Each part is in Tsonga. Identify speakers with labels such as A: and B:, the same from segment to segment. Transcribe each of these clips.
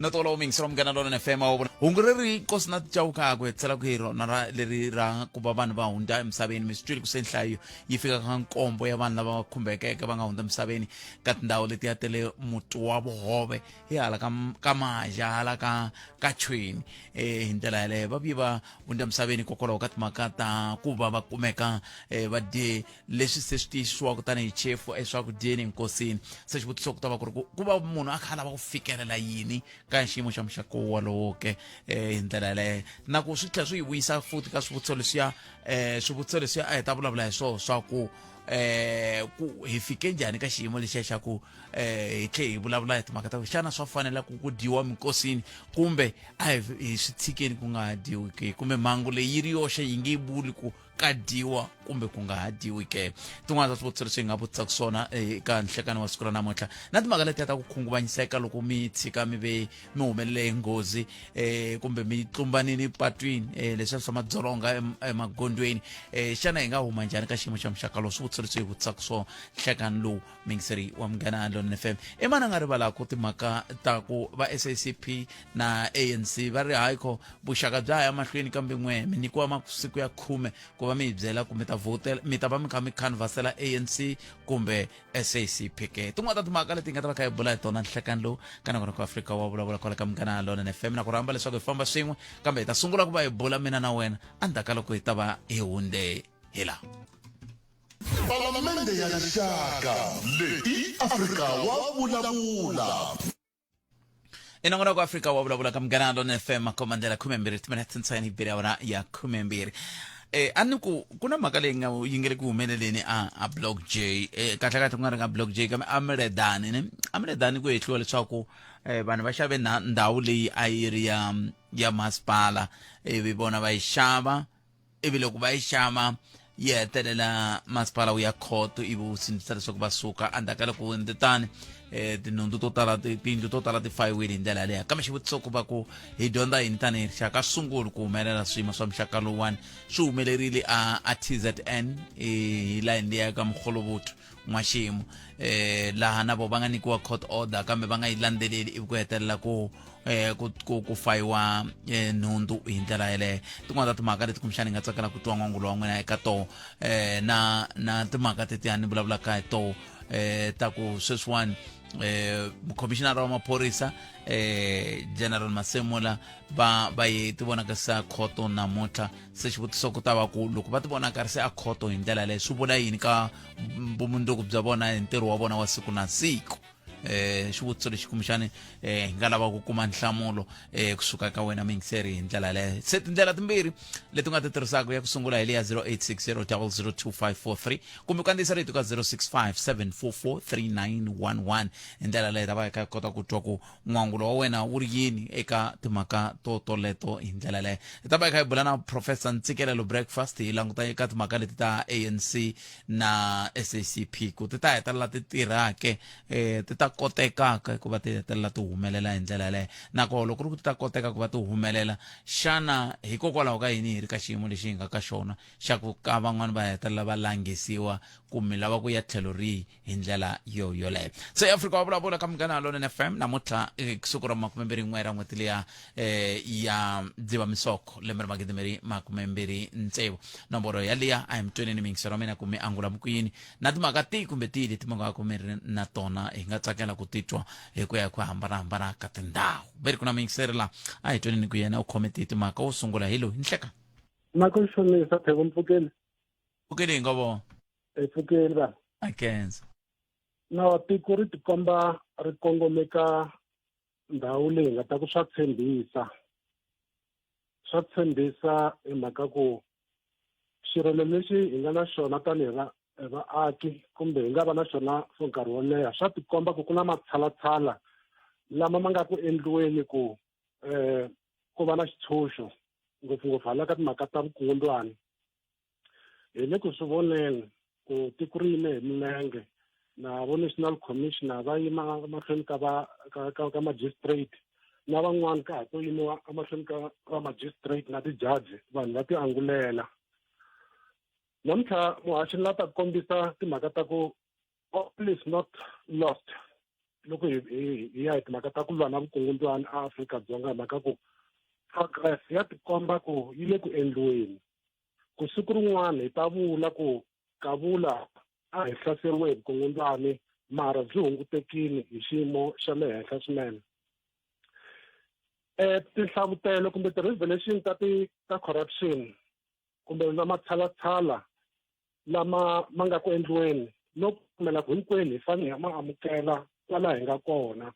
A: No tolo mingisi ra Munghana Lonene FM wa vona hungu leri nkosi na chauka ku hetisela ku hi rona ra leri ra ku va vanhu va hundza emisaveni. Mi swi twile ku se nhlayo yi fika ka nkombo ya vanhu lava va khumbekeke va nga hundza emisaveni ka tindhawu leti ya tele muti wa vuhove hi hala ka maja hala ka chweni. Hi ndlela yaleyo va vuye va hundza emisaveni hikokwalaho ka timhaka ta ku va va kumeka va dye leswi se swi tiyisisiwaka tanihi chefu eswakudyeni enkosini. Se xivutiso ku ta va ku ri ku va munhu a kha a lava ku fikelela yini ka xiyimo xa muxaka wolowo ke hi ndlela yaleyo, na ku swi tlhela swi yi vuyisa futhi ka swivutiso leswiya, swivutiso leswiya a hi ta vulavula hi swona swa ku ku hi fike njhani ka xiyimo lexiya xa ku hi tlhe hi vulavula hi timhaka ta ku xana swa fanela ku dyiwa minkosini kumbe a hi swi tshikeni ku nga ha dyiwi ke, kumbe mhangu leyi yi ri yoxe yi nge vuli ku ka dyiwa kumbe ku nga ha dyiwi ke. Tin'wana ta swivutiso leswi hi nga vutisaka swona eka nhlekani wa siku ra namuntlha, na timhaka letiya ta ku khunguvanyiseka loko mi tshika mi ve mi humelele hi nghozi kumbe mi tlumbanini patwini, leswiya swa madzolonga emagondzweni, xana hi nga huma njhani ka xiyimo xa muxaka lowu? Swivutiso leswi hi vutisaka swona nhlekani lowu, mingiseri wa Munghana Lonene FM. I mani a nga rivalaka timhaka ta ku va SACP na ANC va ri hayi kho vuxaka bya ha ya mahlweni, kambe n'we mi nyikiwa masiku ya 10 ku va mi hi byela ku mi ta vhotela, mi ta va mi kha mi canvasela ANC kumbe SACP ke? Tin'wana ta timhaka leti hi nga ta va kha hi bula hi tona nhlekani lowu ka nako nako Afrika wa vulavula kwala ka Munghana Lonene FM, na ku rhamba leswaku hi famba swin'we, kambe hi ta sungula ku va hi bula mina na wena endzhaku ka loko hi ta va hi hunde hi laha.
B: Palamende ya Rixaka leyi Afrika wa vulavula.
A: Inongonoko Afrika wa vulavula ka Munghana Lonene FM, makomandlela 12 timinete ntsena yi bile awara ya 12. A ni ku ku na mhaka leyi nga yi nge le ku humeleleni a Block J, kahle kahle ku nga ri nga Block J kambe a Muledani ne a Muledani, ku hehliwa leswaku vanhu va xave ndhawu leyi a yi ri ya masipala, ivi vona va yi xava, ivi loko va yi xava yi hetelela masipala wu ya khoto ivi wu sindzisa leswaku va suka. Endzhaku ka loko wu endle tani, tinhundzu to tala, tiyindlu to tala ti fayiwile hi ndlela yaleyo. Kambe xivutiso ku va ku hi dyondza yini tanihi rixaka? Swi sunguli ku humelela swiyimo swa muxaka lowuwani, swi humelerile a TZN hi layini liya ka Mukgolovutu n'waxemu, laha na vo va nga nyikiwa court order kambe va nga yi landzeleli, ivi ku hetelela ku fayiwa nhundzu hi ndlela yeleyo. Tin'wana ta timhaka leti kumbexana hi nga tsakela ku twa n'wangulo wa n'wina eka toho, na timhaka tetiya ni vulavulaka hi toho, ta ku sweswiwani mukhomishinara wa maphorisa General Masemola va ye ti vonakarisa khoto namuntlha. Se xivutiso ku ta va ku loko va ti vonakarise a khoto hi ndlela leyo, swi vula yini ka vumundzuku bya vona hi ntirho wa vona wa siku na siku? Xivutiso lexi kumbexani hi nga lava ku kuma nhlamulo kusuka ka wena mingiseri hi ndlela leyo. Se tindlela timbirhi leti u nga ti tirhisaka, ya ku sungula hi leya 0860002543 kumbe ku kandziyisa rito ka 0657443911. Hi ndlela leyo ta va hi kha hi kota ku twa ku n'wangulo wa wena wu ri yini eka timhaka to toleto. Hi ndlela leyo hi ta va hi kha hi bula na Professor Ntsikelelo Breakfast, hi languta eka timhaka leti ta ANC na SACP ku ti ta hetelela ti tirhake, ti ta kotekaka ku va ti hetelela ti humelela hi ndlela yaleyo, nakona loko ri ku ti ta koteka ku va ti humelela, xana hikokwalaho ka yini hi ri ka xiyimo lexi hi nga ka xona xa ku ka van'wani va hetelela va langisiwa ku mi lava ku ya tlhelo rihi hi ndlela yo yoleyo? Se Afrika wa vulavula ka Munghana Lonene FM namuntlha, siku ra 21 ra n'hweti liya ya Dzivamisoko lembe ra 2026. Nomboro yaliya a hi mi tweneni mingisero wa mina ku mi angula mukuyini na timhaka tihi kumbe tihi leti mi nga ku mi ri na tona, hi nga tsakela ku titwa hi ku ya hi ku hambanahambana ka tindhawu. Ve ri ku na muyingiseri la, a hi tweneni ku yena u khome tihi timhaka. Wo sungula hi loyi, nhleka.
C: Mhaka xonisa pheko mpfukeni.
A: Pfukeni hi nga vona.
C: Hi pfukeni va.
A: A kenza.
C: Na tiko ri tikomba ri kongomeka ndhawu leyi nga ta ku swa tshembisa. Swa tshembisa hi mhaka ku xirilo lexi hi nga na xona tanihi va vaaki kumbe hi nga va na xona for nkarhi wo leha, swa tikomba ku ku na matshalatshala lama ma nga ku endliweni ku ku va na xitshunxo, ngopfungopfu hala ka timhaka ta vukungundzwani. Hi le ku swi voneni ku tiko ri yime hi milenge na vo National Commissioner va yima mahlweni ka va ka magistrate, na van'wani ka ha to yimiwa emahlweni ka va magistrate na ti-judge, vanhu va ti angulela. Namuntlha muhaxi la ta kombisa timhaka ta ku all is not lost. loko hi hi ya hi timhaka ta ku lwa na vukungundzwani aAfrika-Dzonga hi mhaka ku progress ya tikomba ku yi le ku endliweni ku siku rin'wana hi ta vula ku kavula a hi hlaseriwe hi vukungundzwani mara byi hungutekile hi xiyimo xa le henhla swinene. Um tinhlavutelo kumbe ti-revelation ta ti ta corruption kumbe na matshalatshala lama ma nga ku endliweni no pfumela ku hinkwenu hi fanele hi ma amukela kwala hi nga kona.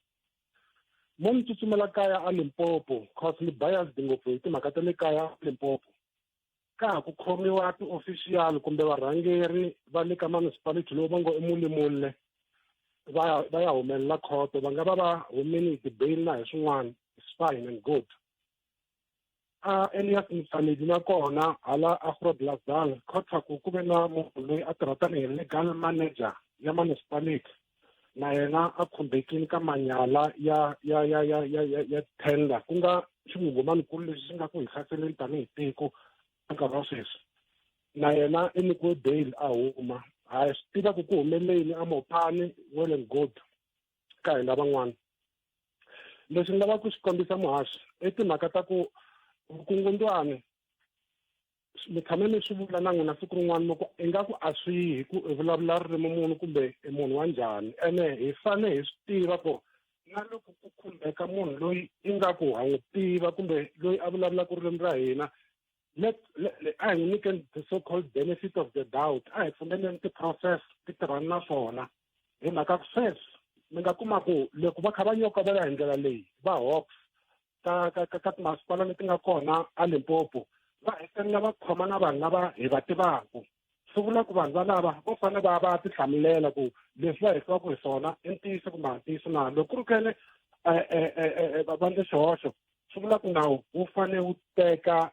C: Mo ni tsutsumela kaya a Limpopo cause ni biased ngopfu hi timhaka ta le kaya a Limpopo. Ka ha ku khomiwa ti-official kumbe varhangeri va le ka municipality lowu va ngo i Mulimulle va ya va ya humelela khoto va nga va va humini hi ti-bail na hi swin'wana it's fine and good. A Elias Mtsanedi na kona hala a Groblersdal khotha ku ku ve na munhu loyi a tirha tanihi legal manager ya municipality na yena a khumbekile ka manyala ya ya ya ya ya ya ya tender ku nga xingungumanikulu lexi xi nga ku hi hlaseleni tanihi tiko nkarhi wa sweswi na yena i nyikiwe bail a huma ha swi tiva ku ku humelele yini a Mopani well and good ka hina van'wana lexi ni lavaka ku xi kombisa muhaxi i timhaka ta ku vukungundwani mi tshame mi swi vula na n'wina siku rin'wana mi ku ingaku a swi yi hi ku i vulavula ririmi munhu kumbe i munhu wa njhani ene hi fane hi swi tiva ku na loko ku khumbeka munhu loyi ingaku ha n'wi tiva kumbe loyi a vulavulaka ririmi ra hina let, let, a hi n'wi nyikeni the so called benefit of the doubt a hi pfumeleni ti-process ti tirhana na swona hi mhaka ku sweswi mi nga kuma ku loko va kha va nyokovela hi ndlela leyi va Hawks ka ka ka ka timasipala leti nga kona a Limpopo va hetelela va khoma na vanhu lava hi va tivaka swi vula ku vanhu valava vo fanele va va tihlamulela ku leswi va hehliwaka hi swona i ntiyiso kumbe a ntiyiso na loko ku ri kene va endle xihoxo swi vula ku nawu wu fanele wu teka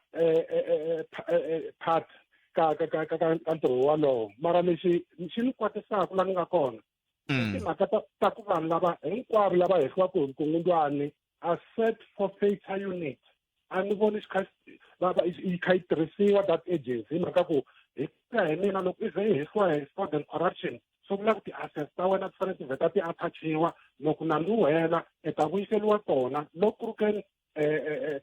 C: part ka ka ka ka ka ntirho walowo mara lexi xi ni kwatisaka la ni nga kona timhaka ta ta ku vanhu lava hinkwavo lava hehliwaka hi vukungundwani asset forfeiture unit a ni voni xi kha yi kha yi tirhisiwa that agency hi mhaka ku hi ku ya hi mina loko i ze i hehliwa hi fraud and corruption swi vula ku ti-assets ta wena ti fanele ti vheta ti-attachiwa loko nandzu wu hela i ta vuyiseriwa tona loko ku ri ke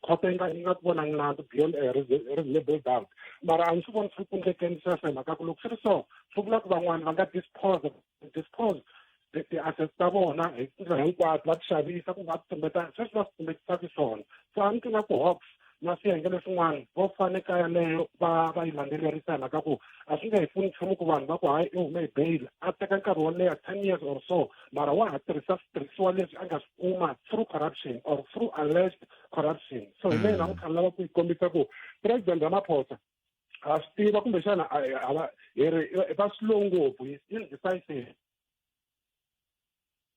C: khoto yi nga yi nga ku vonangi nandzu beyond a reasonable doubt mara a ni swi voni swi ri ku endlekeni sweswo hi mhaka ku loko swi ri so swi vula ku van'wani va nga dispose dispose ti-assets ta vona hi tindlela hinkwato va ti xavisa kumbe va ti tumbeta sweswi va swi tumbetisaka swona so a ni twi nga ku Hawks na swiyenge leswin'wana vo fane ka yaleyo va va yi landzelerisa hi mhaka ku a swi nge hi pfuni nchumu ku vanhu va ku hayi i hume hi bail a teka nkarhi wo leha 10 years or so mara wa ha tirhisa switirhisiwa leswi a nga swi kuma through corruption or through alleged corruption so hi leyi namuntlha ni lava ku yi kombisa ku President Ramaphosa ha swi tiva kumbexana hi ri va slow ngopfu is indecisive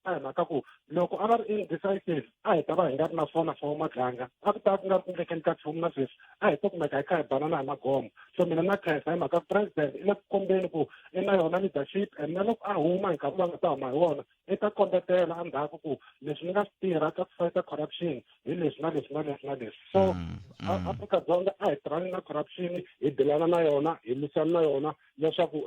C: a hi mhaka ku loko a va ri indecisive a hi ta va hi nga ri na swona swa matlanga a ku ta ku nga ri ku endlekeni ka nchumu na sweswi a hi to kumeka hi kha hi banana hi magomo so mina na khensa hi mhaka president i le ku kombeni ku i na yona leadership and na loko a huma hi nkarhi lowu a nga ta huma hi wona i ta kombetela endzhaku ku leswi ni nga swi tirha ka ku fighta corruption hi leswi na leswi na leswi na leswi so Afrika-Dzonga a hi tirhani na corruption hi dilana na yona hi lwisana na yona leswaku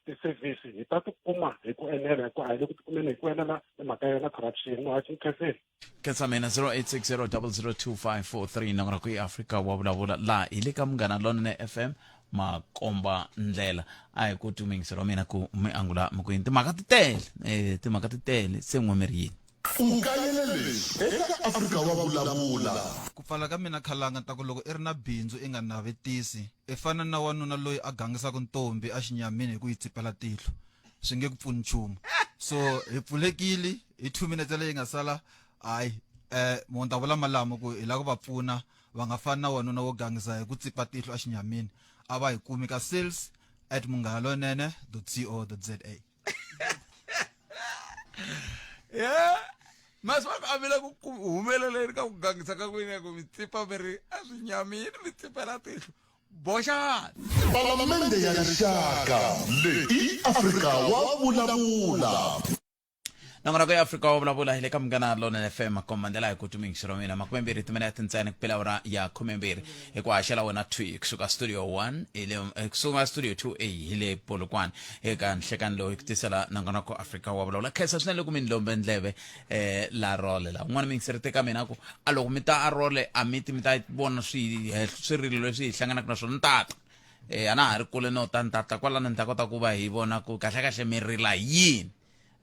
C: ti-service hi ta ti kuma hi ku enela hi ku a hi le ku ti kumeni hi ku enela hi mhaka yona corruption muhaxi ni khensile.
A: Khensa mina 0860002543 nomoro ku iAfrika wa vulavula laha hi le ka Munghana Lonene FM makomba ndlela a hi ku tumingisi ra mina ku mi angula mi ku yini timhaka ti tele eh timhaka ti tele se n'we mi ri yini
B: U kayele leswi eka Afrika wa Vulavula.
D: Ku pfala ka mina khalanga ni ta ku loko i ri na bindzu i nga navetisi i fana na wanuna loyi a gangisaka ntombi a xinyamini hi ku yi tsipela tihlo swi nge ku pfuni nchumu so hi pfulekile hi 2 minutes leyi nga sala hayi eh mo ta vula malamo ku hi lava ku va pfuna va nga fani na wanuna wo gangisa hi ku tsipa tihlo a xinyamini a va hi kumi ka sales at munghanalonene co za.
A: Yeah masiku a mi le ku humeleleni ka ku gangisa ka n'wina ku mi tsipa mi ri a swi nyamini mi tsipela tihlo boxani.
B: Palamende ya Rixaka leyi i Afrika wa Vulavula.
A: Nongonoko ya Afrika wa vulavula hi le ka Munghana Lonene FM makomba ndlela hi ku tumingisi ra mina 20 timinete ntsena ku pela awara ya 12 hi ku haxela wena thwi kusuka studio 1 hi le kusuka studio 2A hi le Polokwane eka nhlekani lowu hi ku tisela nongonoko Afrika wa vulavula. Khensa swinene loko mi ni lombe ndleve la role la un'wana mi yingiseri ka mina ku a loko mi ta a role a mi ti mi ta vona swirilo leswi hi hlanganaka na swona ni tata a na ha ri kule no ta ni tata kwalano ni ta kota ku va hi vona ku kahlekahle mi rila yini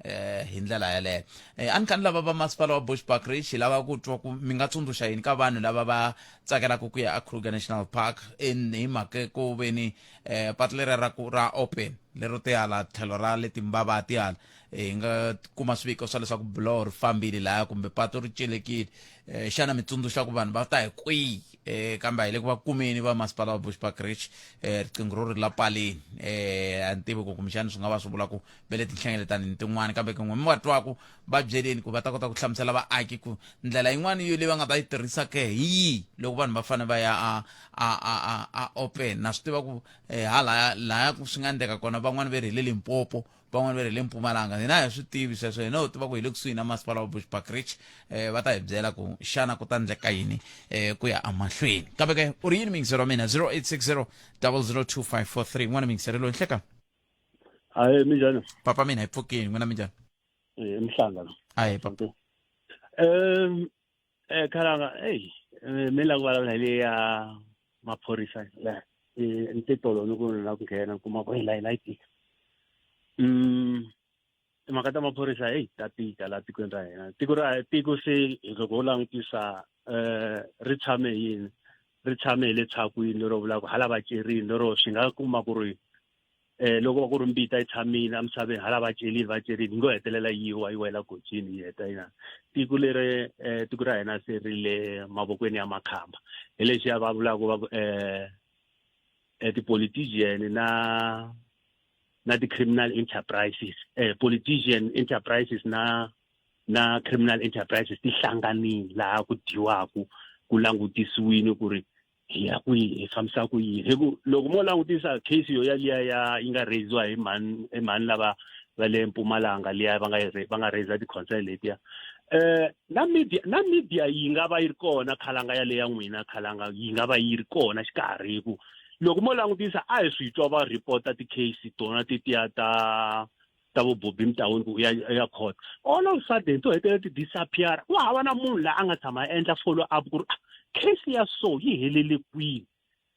A: hi ndlela yaleyo. A ni kha ni lava va masipala wa Bushbuckridge hi lava ku twa ku mi nga tsundzuxa yini ka vanhu lava va tsakelaka ku ya a Kruger National Park in hi mhaka ku veni patu leriya ra ku ra open lero te hala tlhelo ra le Timbavati hala hi nga kuma swiviko swa leswaku buloho ri fambile laya kumbe patu ri celekile. Xana mi tsundzuxa ku vanhu va ta hi kwihi? Kambe a hi le ku va kumeni va masipala wa Bushbuckridge, riqingho ro ri la paleni. A ni tivi ku kumbexana swi nga va swi vula ku ve le tinhlengeletanini tin'wana, kambe kin'we mi va twaku va byeleni ku va ta kota ku hlamusela vaaki ku ndlela yin'wana yo leyi va nga ta yi tirhisa ke hi yihi loko vanhu va fanele va ya a open. Na swi tiva ku halaya laya ku swi nga endleka kona van'wana ve ri hi le Limpopo, van'wana va ri hi le Mpumalanga. Hina a hi swi tivi sweswo, hina ho tiva ku hi le kusuhi na masipala wa Bushbuckridge. Va ta hi byela ku xana ku ta endleka yini ku ya emahlweni. Kambe ke u ri yini miyingiseri wa mina? 0860 002543 n'wana miyingiseri loyi nhleka.
E: Hayi, minjhani?
A: Papa mina hi pfukini, n'wina minjhani?
E: Mhlanga lo.
A: Hayi papa.
E: Khalanga, hey, mi la ku vulavula hi le ya maphorisa la ni te tolo ni ku la ku nghena kuma ku la la yi tika. Timhaka ta maphorisa hey ta tika la tikweni ra hina. Tiko ra tiko se loko ho langutisa ri tshame hi yini? Ri tshame hi le tshakwini lero vula ku hala va cerini lero swi nga kuma ku ri loko va ku ri mbita yi tshamile emisaveni hala va celile va celile yi ngo hetelela yi wa yi wela gojini yi heta yina. Tiko leri tiko ra hina se ri le mavokweni ya makhamba hi lexiya va vulaka va ku ti-politician na ti-criminal enterprises, politician enterprises na criminal enterprises ti hlanganile laha ku dyiwaku ku langutisiwile ku ri hi ya kwihi hi fambisa ku yini. Hi ku loko mo langutisa case yo yaliya ya yi nga raisiwa hi mhani hi mhani lava va le Mpumalanga liya va nga va nga raise ti-concern letiya, na media na media yi nga va yi ri kona khalanga yale ya n'wina khalanga yi nga va yi ri kona xikarhi. Hi ku loko mo langutisa a hi swi twa va reporta ti-case tona tetiya ta vo Bobby Mtaweni ku ya court, all of sudden to hetelela ti disappear. Ku hava na munhu la a nga tshama a endla follow up ku ri case ya so yi helele kwini.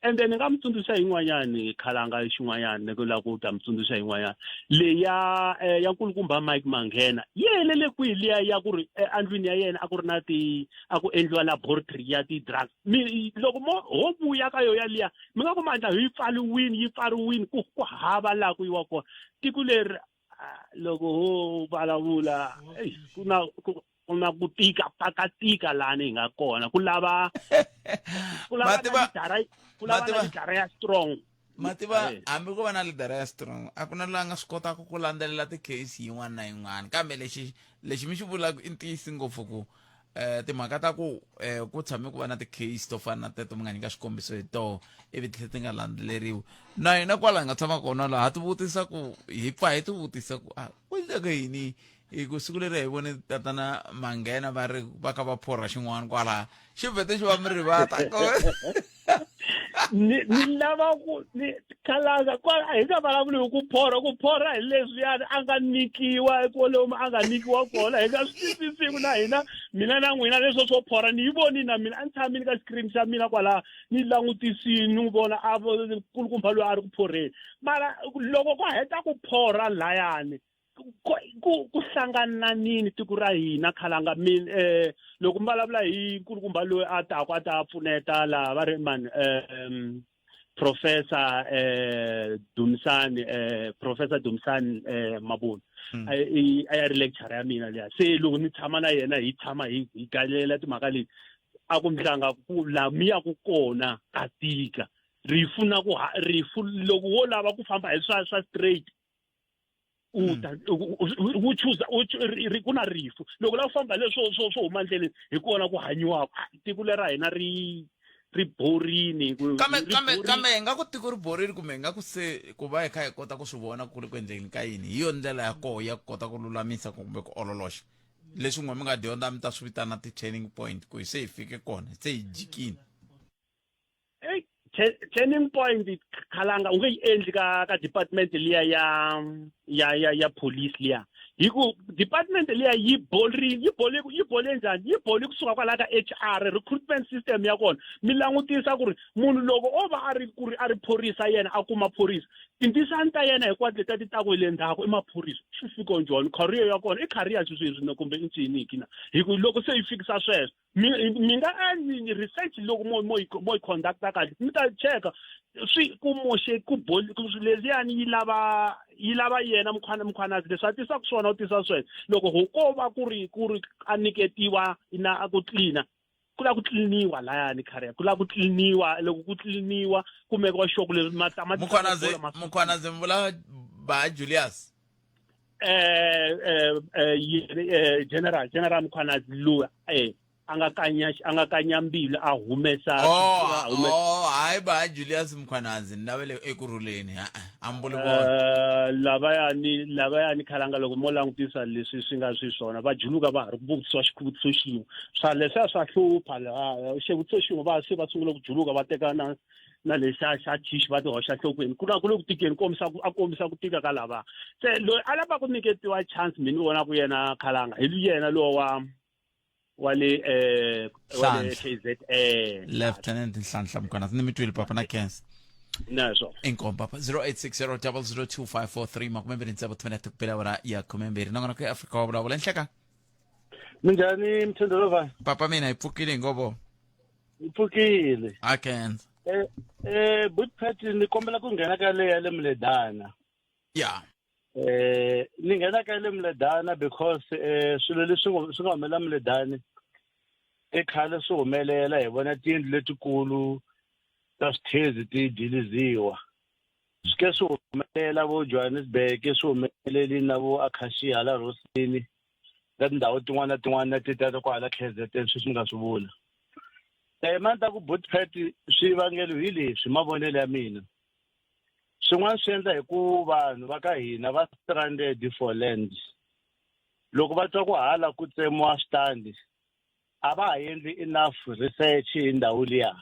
E: And then ni nga mi tsundzuxa yin'wanyani khalanga xin'wanyana ni ku lava ku ta mi tsundzuxa yin'wanyana leya ya nkulukumba Mike Manghena yi helele kwihi liya ya ku ri endlwini ya yena a ku ri na ti a ku endliwa laboratory ya ti-drugs. Mi loko mo ho vuya ka yo yaliya mi nga kuma ndla yi pfariwini yi pfariwini ku ku hava laha ku yiwa kona. Tiko leri loko ho vulavula ku na ku na ku tika pakatika lani hi nga kona ku lava ku lava na ku lava na lidara ya strong.
A: Mativa hambi ko va na lidara ya strong a ku na laha nga swi kotaka ku landzelela ti-case yin'wana na yin'wana, kambe lexi lexi mi xi vulaka i ntiyiso ngopfu ku timhaka ta ku ku tshame ku va na ti-case to fana na teto mi nga nyika swikombiso hi toho ivi ti tlhela ti nga landzeleriwi. Na hina kwala hi nga tshama kona laha ti vutisa ku hi pfa hi ti vutisa ku a ku endleka yini hi ku siku leri hi vone tatana Manghena va ri va kha va phorha xin'wana kwalaha xi vhete xi va mi rivata.
E: Ni ni lava ku ni khalanga kwala hi nga vulavuli hi ku phorha ku phorha hi leswiyani a nga nyikiwa kwalomu a nga nyikiwa kona hi nga swi twisisiku na hina mina na n'wina leswo swo phorha ni yi voni na mina a ni tshamile ka screen xa mina kwalaha ni langutisini ni n'wi vona a kulukumba loyi a ri ku phorheni mara loko ku heta ku phorha layani ku hlangananini tiko ra hina khalanga min loko mi vulavula hi nkulukumba loyi a taku a ta pfuneta laha va ri mani professor Dumisani professor Dumisani Mabuni a ya ri lecture ya mina liya se loko ni tshama na yena hi tshama hi galela timhaka leti a ku mhlanga ku la mi ya ku kona ka tika rifu na ku rifu loko wo lava ku famba hi swa straight u ta u chuza ri ku na rifu loko la ku famba leswo swo swo huma ndleleni hi kona ku hanyiwaka. Tiko lera hina ri Ri borini ku
A: Kambe
E: ri
A: kambe
E: borini.
A: Kambe hi nga ku tiko ri borile kumbe hi nga ku se ku va hi kha hi kota ku swi vona ku ri ku endleni ka yini, hi yona ndlela ya koho ya ku kota ku lulamisa kumbe ku ololoxa leswi n'we mi nga dyondza, mi ta swi vitana ti-turning point, ku hi se hi fike kona, se hi jikini.
E: Ey, turning point, Khalanga, u nge yi endli ka department liya ya police liya, hi ku department liya yi borile. Yi bole, yi bole njhani? Yi bole kusuka kwalaya ka HR, recruitment system ya kona. Mi langutisa ku ri munhu loko o va a ri ku ri a ri phorisa, yena a kuma phorisa, tintisani ta yena hinkwato leti a ti taku hi le ndzhaku i maphorisa. Swi fika njhani career ya kona? I career sweswi na kumbe i ncini na? Hi ku loko se yi fikisa sweswo, mi nga endli research loko mo yi conducta kahle, mi ta cheka swi ku moxe ku boli leswiyani. Yi lava yena Mkhwanazi, leswi a tisaka swona, u tisa sweswo. Loko ho ko va ku ri a nyiketiwa na ku tlina, ku lava ku tliniwa layani career, ku lava ku tliniwa. Loko ku tliniwa, kumekiwa sure ku leswi matamatisi
A: Mkhwanazi, Mkhwanazi, mi vula ba Julius?
E: General Mkhwanazi luya a nga kanya mbilu, a humesa
A: Oh.
E: A humesa.
A: Oh, hayi, ba Julius Mkhwanazi ni lavele ekurhuleni, ha a mbuli vona.
E: Lavayani, Khalanga, loko mo langutisa leswi swi nga swi swona, va juluka va ha ri ku vutisiwa xivutiso xin'we. Swa leswiya swa hlupha laha, xivutiso xin'we, va se va sungula ku juluka, va teka na lexa xa tissue, va ti hoxa nhlokweni. Ku na ku le ku tikeni, kombisa ku a kombisa ku tika ka lava. Se loyi a lava ku nyiketiwa chance, mina ni vona ku yena, Khalanga, hi yena lowa wa le
A: Nhlanhla.
E: KZN.
A: Lieutenant Nhlanhla Mkhwanazi, ni mi twile, papa na Kens.
E: Naswo.
A: Inkomu, papa. 0860 002543, 26 timinete ku bela awara ya 12. Nongonoko ya Afrika wa Vulavula, enhleka.
F: Minjhani, Mthendolova?
A: Papa, mina hi pfukile hi ngovo.
F: Hi pfukile.
A: A Kens.
F: But ni kombela ku nghena ka le ya le Muledana. Ni nghena ka le Muledana because swilo leswi swi nga humelela Muledani i khale swi humelela. Hi vona tiyindlu letikulu ta swithezi ti diliziwa, swi ke swi humelela vo Johannesburg, swi humeleli na vo Acacia hala Rosini, na tindhawu tin'wana na tin'wana na ti ta kwahala KZN. Sweswi mi nga swi vula, mani ta ku Bootpet, swivangelo hi leswi mavonelo ya mina. Swin'wana swi endla hi ku vanhu va ka hina va stranded for land. Loko va twa ku hala ku tsemiwa switandi, a va ha endli enough research hi ndhawu liya,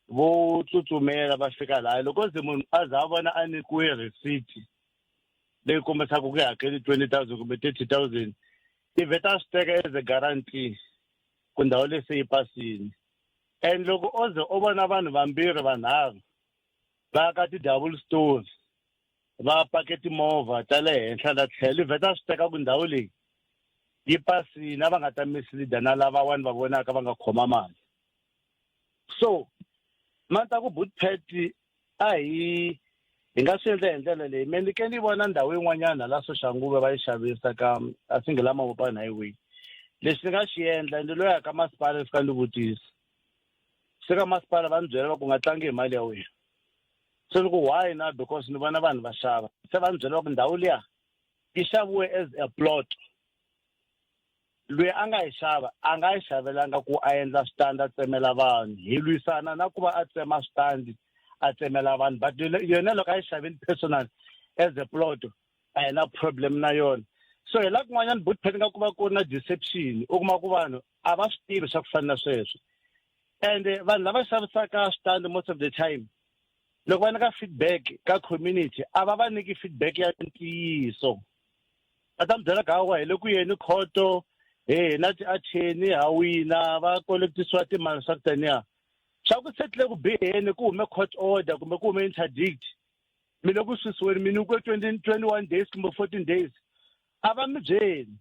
F: vo tsutsumela va fika laha. Loko ze munhu a za a vona a nyikiwe receipt leyi kombisaka ku hakeli 20 000 kumbe 30 000, i vheta a swi teka as a guarantee ku ndhawu leyi se yi pasini. And loko o ze o vona vanhu vambirhi vanharhu va ka ti-double story, va pake timovha ta le henhla la tlhelo, i vheta a swi teka ku ndhawu leyi yi pasini, a va nga ta misleada na lavawani va vonaka va nga khoma mali. So mani ta ku Bootpet, a hi nga swi endla hi ndlela leyi. Me ni ke ni vona ndhawu yin'wanyana la Soshanguve va yi xavisa ka a single Mabopane Highway. Lexi ni nga xi endla, ni lo ya ka masipala, ni fika ni vutisa. Se ka masipala va ni byela va ku nga tlangi hi mali ya wena. Se ni ku why na? Because ni vona vanhu va xava. Se va ni byela va ku ndhawu liya yi xaviwe as a plot. Loyi a nga yi xava a nga yi xavelanga ku a endla switandi a tsemela vanhu. Hi lwisana na ku va a tsema switandi a tsemela vanhu, but yona loko a yi xavile personal as a plot, a hi na problem na yona. So hi la kun'wanyana, Bootpet, nga ku va ku ri na deception. U kuma ku vanhu a va swi tivi swa ku fana na sweswo. And vanhu lava xavisaka switandi, most of the time loko va nyika feedback ka community, a va va nyiki feedback ya ntiyiso. Va ta mi byela ku hawa hi le ku yeni khoto, he na ti-attorney, ha wina, va kolekitisiwa timali swa ku taniya swa ku setle ku biheni, ku hume court order kumbe ku hume interdict, mi le ku susiweni, mi nyikiwe 21 days kumbe 14 days. A va mi byeli,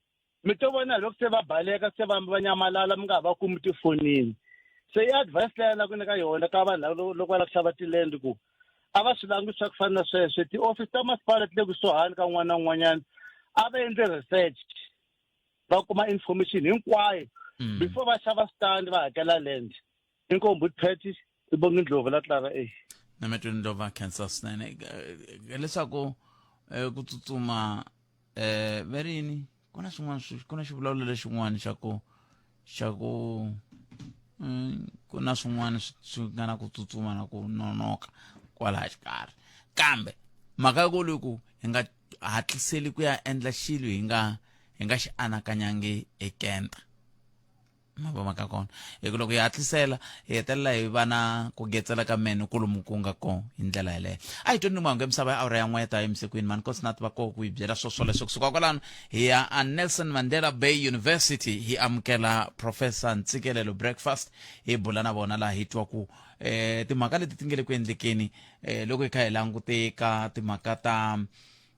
F: mi to vona hi loko se va baleka, se va nyamalala, mi nga ha va kumi tifonini. Se i advice leyi a la ku nyika yona ka vanhu lava loko va lava ku xava ti-land, ku a va swi languti swa ku fana na sweswo. Tiofisi ta masipala ti le kusuhani ka un'wana na un'wanyana, a va endli research, va kuma information hinkwayo before va xava stand, va hakela land. Inkomu, Bootpet, i Bongi Ndlovu la Tlara e.
A: Nametweni Ndlovu, khensa swinene. Leswaku ku tsutsuma verini ku na swin'wana, ku na xivulavulelo xin'wana xa ku Ku na swin'wana swi nga na ku tsutsuma na ku nonoka kwalaha xikarhi kambe mhaka ya kulu i ku hi nga hatliseli ku ya endla xilo hi nga hi nga xi anakanyangi ekenta ma va mhaka kona hi ku loko hi hatlisela hi hetelela hi va na ku getsela ka meno kolomu ku nga kona hi ndlela yeleyo a hi tweni mahungu ya misava ya awara ya n'we ta emisikwini mani kosi na tiva koho ku hi byela swo swoleswo kusuka kwalano hi ya a Nelson Mandela Bay University hi amukela Professor Ntsikelelo Breakfast hi bula na vona laha hi twa ku eh timhaka leti ti nge le ku endlekeni eh loko hi kha hi langute ka timhaka ta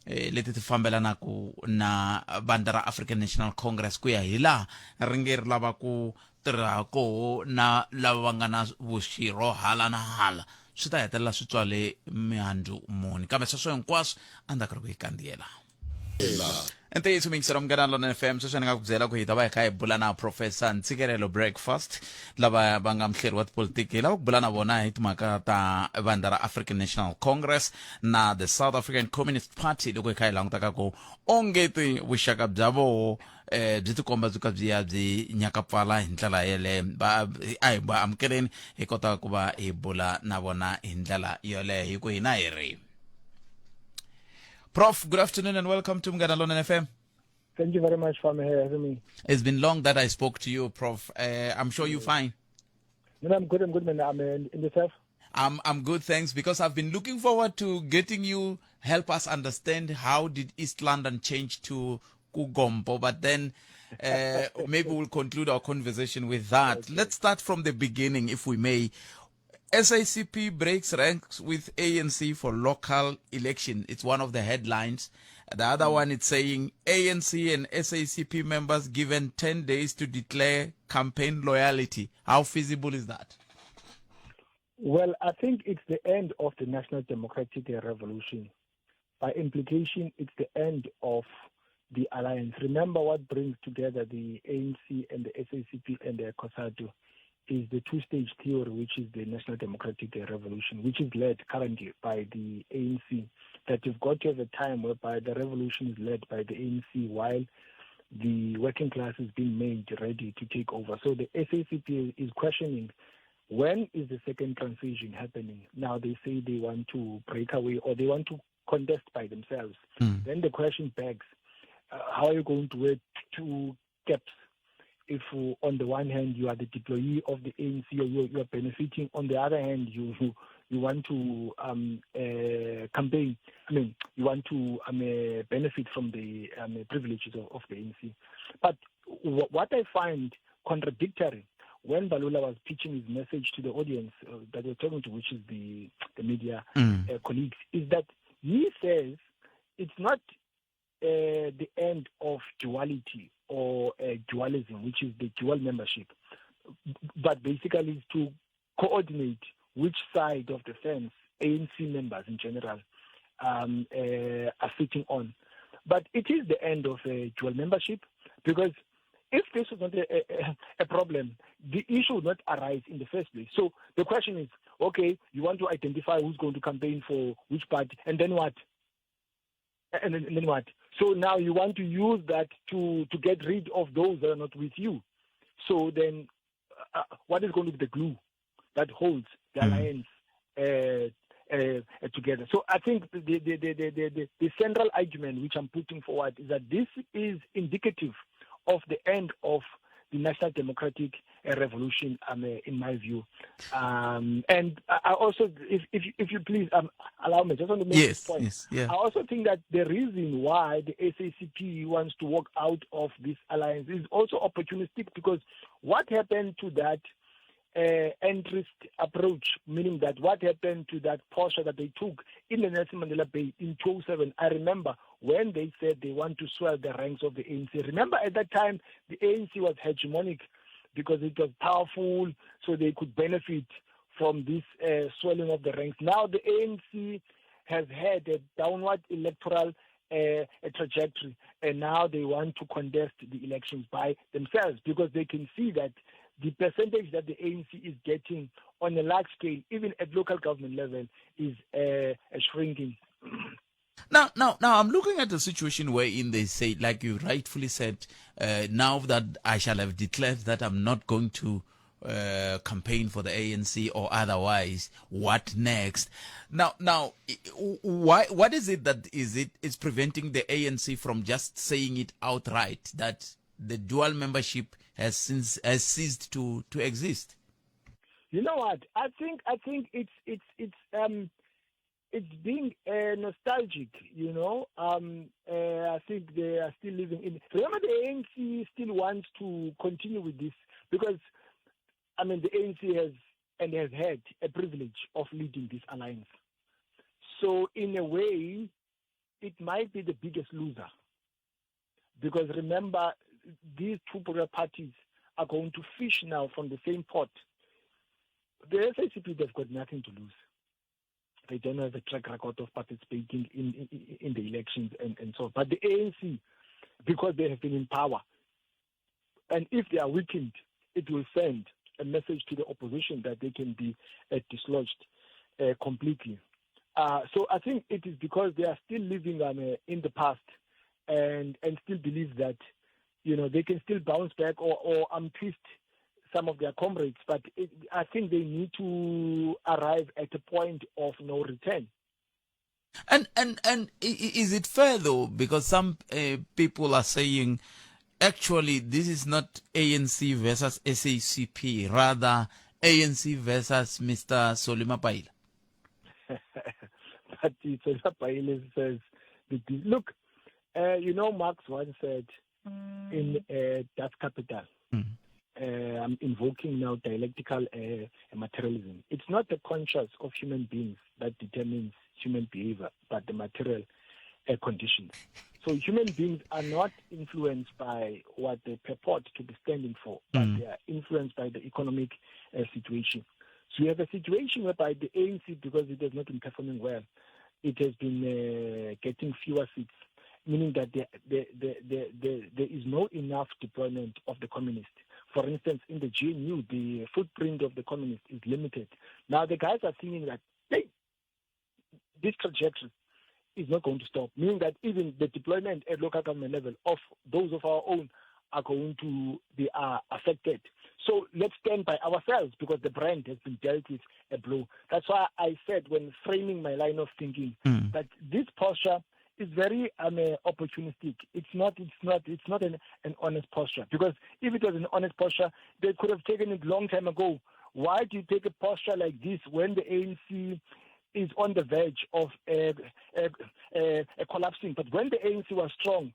A: eh, leti ti fambelanaka na vandla ra African National Congress ku ya hi laha ri nge ri lava ku tirha koho na lava va nga na vuxirho hala na hala swi ta hetelela swi tswale mihandzu muni kambe sweswo hinkwaswo endzhaku ka loko hi kandziyela ntiyiso miyingiselo munghana lona fm sweswi ni nga ku byela ku hi ta va hi kha hi bula na professor ntsikelelo breakfast lava va nga muhleri wa tipolitiki hi lava ku bula na vona hi timhaka ta vandla ra african national congress na the south african communist party loko hi kha hi languta ka ku ongeti vuxaka bya voho eh byi tikomba byi ka byi ya byi nyakapfala hi ndlela yeleyo va a hi va amukeleni hi kota ku va hi bula na vona hi ndlela yoleyo hi ku hina hi ri Prof, good afternoon and welcome to Munghana Lonene FM.
G: Thank you very much for having me.
A: It's been long that I spoke to you, Prof. I'm sure you're fine.
G: No, I'm good. I'm good, man. I'm in yourself.
A: I'm good, thanks. Because I've been looking forward to getting you help us understand how did East London change to KuGompo, but then maybe we'll conclude our conversation with that. Okay. Let's start from the beginning, if we may. SACP breaks ranks with ANC for local election. It's one of the headlines. The other one it's saying ANC and SACP members given 10 days to declare campaign loyalty. How feasible is that?
G: Well, I think it's the end of the National Democratic Revolution. By implication, it's the end of the alliance. Remember what brings together the ANC and the SACP and the COSATU is the two-stage theory, which is the National Democratic Revolution, which is led currently by the ANC, that you've got to have a time whereby the revolution is led by the ANC while the working class is being made ready to take over. So the SACP is questioning, when is the second transition happening? Now they say they want to break away or they want to contest by themselves. Then the question begs, how are you going to wear two caps? If on the one hand you are the deployee of the ANC or you are benefiting, on the other hand you want to campaign. I mean, you want to benefit from the privileges of the ANC. But what I find contradictory when Balula was pitching his message to the audience that we're talking to, which is the media colleagues, is that he says it's not the end of duality or dualism, which is the dual membership, but basically it's to coordinate which side of the fence ANC members in general are sitting on. But it is the end of dual membership, because if this was not a problem, the issue would not arise in the first place. So the question is, okay, you want to identify who's going to campaign for which party, and then what? And then what? So now you want to use that to get rid of those that are not with you. So then what is going to be the glue that holds the alliance together? So I think the central argument which I'm putting forward is that this is indicative of the end of the National Democratic Revolution, in my view. And I also, if you please allow me, just want to make this point.
A: Yes, yeah.
G: I also think that the reason why the SACP wants to walk out of this alliance is also opportunistic, because what happened to that interest approach, meaning that what happened to that posture that they took in the Nelson Mandela Bay in 2007? I remember when they said they want to swell the ranks of the ANC. Remember at that time, the ANC was hegemonic because it was powerful, so they could benefit from this swelling of the ranks. Now the ANC has had a downward electoral a trajectory, and now they want to contest the elections by themselves, because they can see that the percentage that the ANC is getting on a large scale, even at local government level, is shrinking.
A: Now, I'm looking at a situation wherein they say, like you rightfully said, now that I shall have declared that I'm not going to campaign for the ANC or otherwise, what next? Now, now, why? What is it that is it is preventing the ANC from just saying it outright that the dual membership has since has ceased to to exist?
G: You know what? I think I think it's it's it's um it's being uh, nostalgic, you know. Um, uh, I think they are still living in. Remember, the ANC still wants to continue with this because, I mean, the ANC has and has had a privilege of leading this alliance. So, in a way, it might be the biggest loser. Because remember, these two political parties are going to fish now from the same pot. The SACP, they've got nothing to lose. They don't have a track record of participating in, in, in the elections and, and so on. But the ANC, because they have been in power, and if they are weakened, it will send a message to the opposition that they can be uh, dislodged uh, completely. Uh, so I think it is because they are still living um, uh, in the past and, and still believe that, you know, they can still bounce back or, or untwist some of their comrades. But it, I think they need to arrive at a point of no return.
A: And and and is it fair though? Because some uh, people are saying, actually, this is not ANC versus SACP, rather ANC versus Mr. Solly Mapaila.
G: But Solly Mapaila says, look, uh, you know, Marx once said in uh, Das Kapital, mm. uh, I'm invoking now dialectical uh, materialism. It's not the conscience of human beings that determines human behavior, but the material uh, conditions. So human beings are not influenced by what they purport to be standing for, but mm. they are influenced by the economic uh, situation. So you have a situation whereby the ANC, because it has not been performing well, it has been uh, getting fewer seats, meaning that there, there, there, there, there, there is no enough deployment of the communists. For instance, in the GNU, the footprint of the communists is limited. Now the guys are thinking that, hey, this trajectory is not going to stop, meaning that even the deployment at local government level of those of our own are going to be uh, affected. So let's stand by ourselves because the brand has been dealt with a blow. That's why I said when framing my line of thinking mm. that this posture is very um, uh, opportunistic. It's not, it's not, it's not an, an honest posture because if it was an honest posture, they could have taken it long time ago. Why do you take a posture like this when the ANC is on the verge of uh, uh, uh, collapsing? But when the ANC was strong,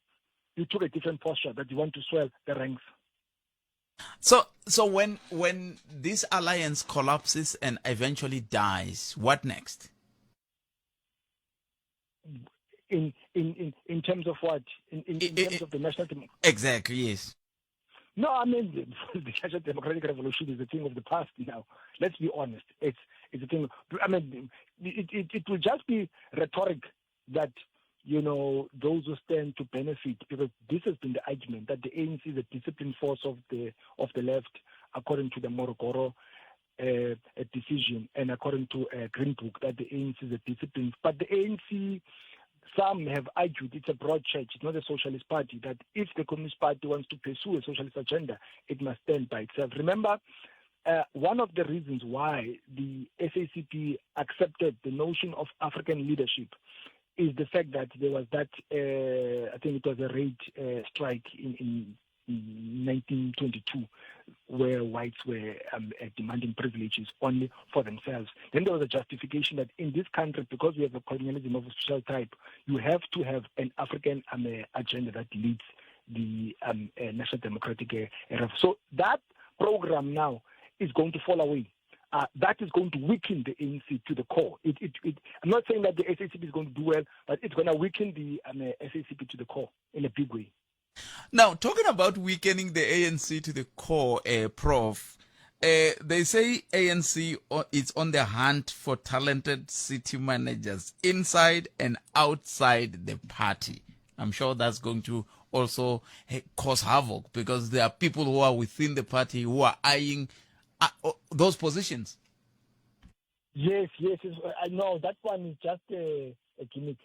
G: you took a different posture that you want to swell the ranks.
A: So, so when when this alliance collapses and eventually dies, what next?
G: In in in, in terms of what? In, in, in terms of the national
A: Exactly. Yes.
G: No, I mean the, the National Democratic Revolution is a thing of the past now. Let's be honest. It's it's a thing. I mean, it, it, it will just be rhetoric that you know those who stand to benefit, because this has been the argument that the ANC is a disciplined force of the of the left, according to the Morogoro uh, decision and according to a Green Book, that the ANC is a discipline. But the ANC, some have argued it's a broad church, it's not a socialist party, that if the Communist Party wants to pursue a socialist agenda, it must stand by itself. Remember, uh, one of the reasons why the SACP accepted the notion of African leadership is the fact that there was that, uh, I think it was a raid uh, strike in, in 1922, where whites were um, uh, demanding privileges only for themselves. Then there was a justification that in this country, because we have a colonialism of a special type, you have to have an African um, uh, agenda that leads the um, uh, National Democratic uh, So that program now is going to fall away. Uh, that is going to weaken the ANC to the core. It, it, it, I'm not saying that the SACP is going to do well, but it's going to weaken the um, uh, SACP to the core in a big way.
A: Now, talking about weakening the ANC to the core, uh, Prof, uh, they say ANC is on the hunt for talented city managers inside and outside the party. I'm sure that's going to also eh, cause havoc because there are people who are within the party who are eyeing uh, those positions.
G: Yes, yes, I know that one is just a, a gimmick.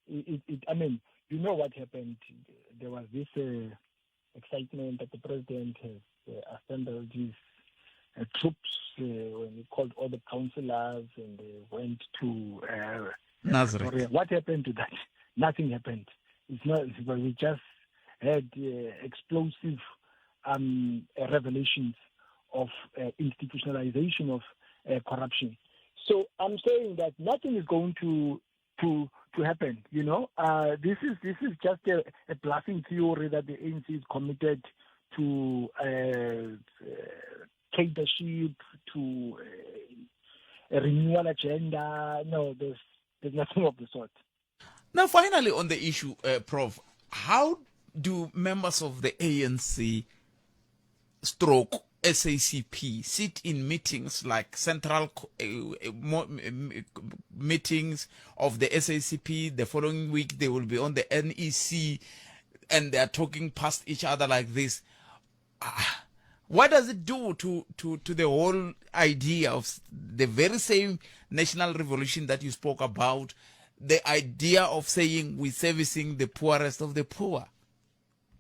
G: It, it, I mean, you know what happened. There was this uh, excitement that the president has uh, assembled his troops when he called all the councillors and they went to
A: Nazareth.
G: What happened to that? Nothing happened. It's not. We just had explosive um, revelations of institutionalization of corruption. So I'm saying that nothing is going to to to happen. You know, uh, this is this is just a, a bluffing theory that the ANC is committed to uh, uh, cadreship, to uh, a renewal agenda. No, there's there's nothing of the sort.
A: Now, finally, on the issue, uh, Prof, how do members of the ANC stroke SACP sit in meetings like central uh, uh meetings of the SACP. The following week, they will be on the NEC and they are talking past each other like this. Ah, what does it do to, to, to the whole idea of the very same national revolution that you spoke about? The idea of saying we're servicing the poorest of the poor.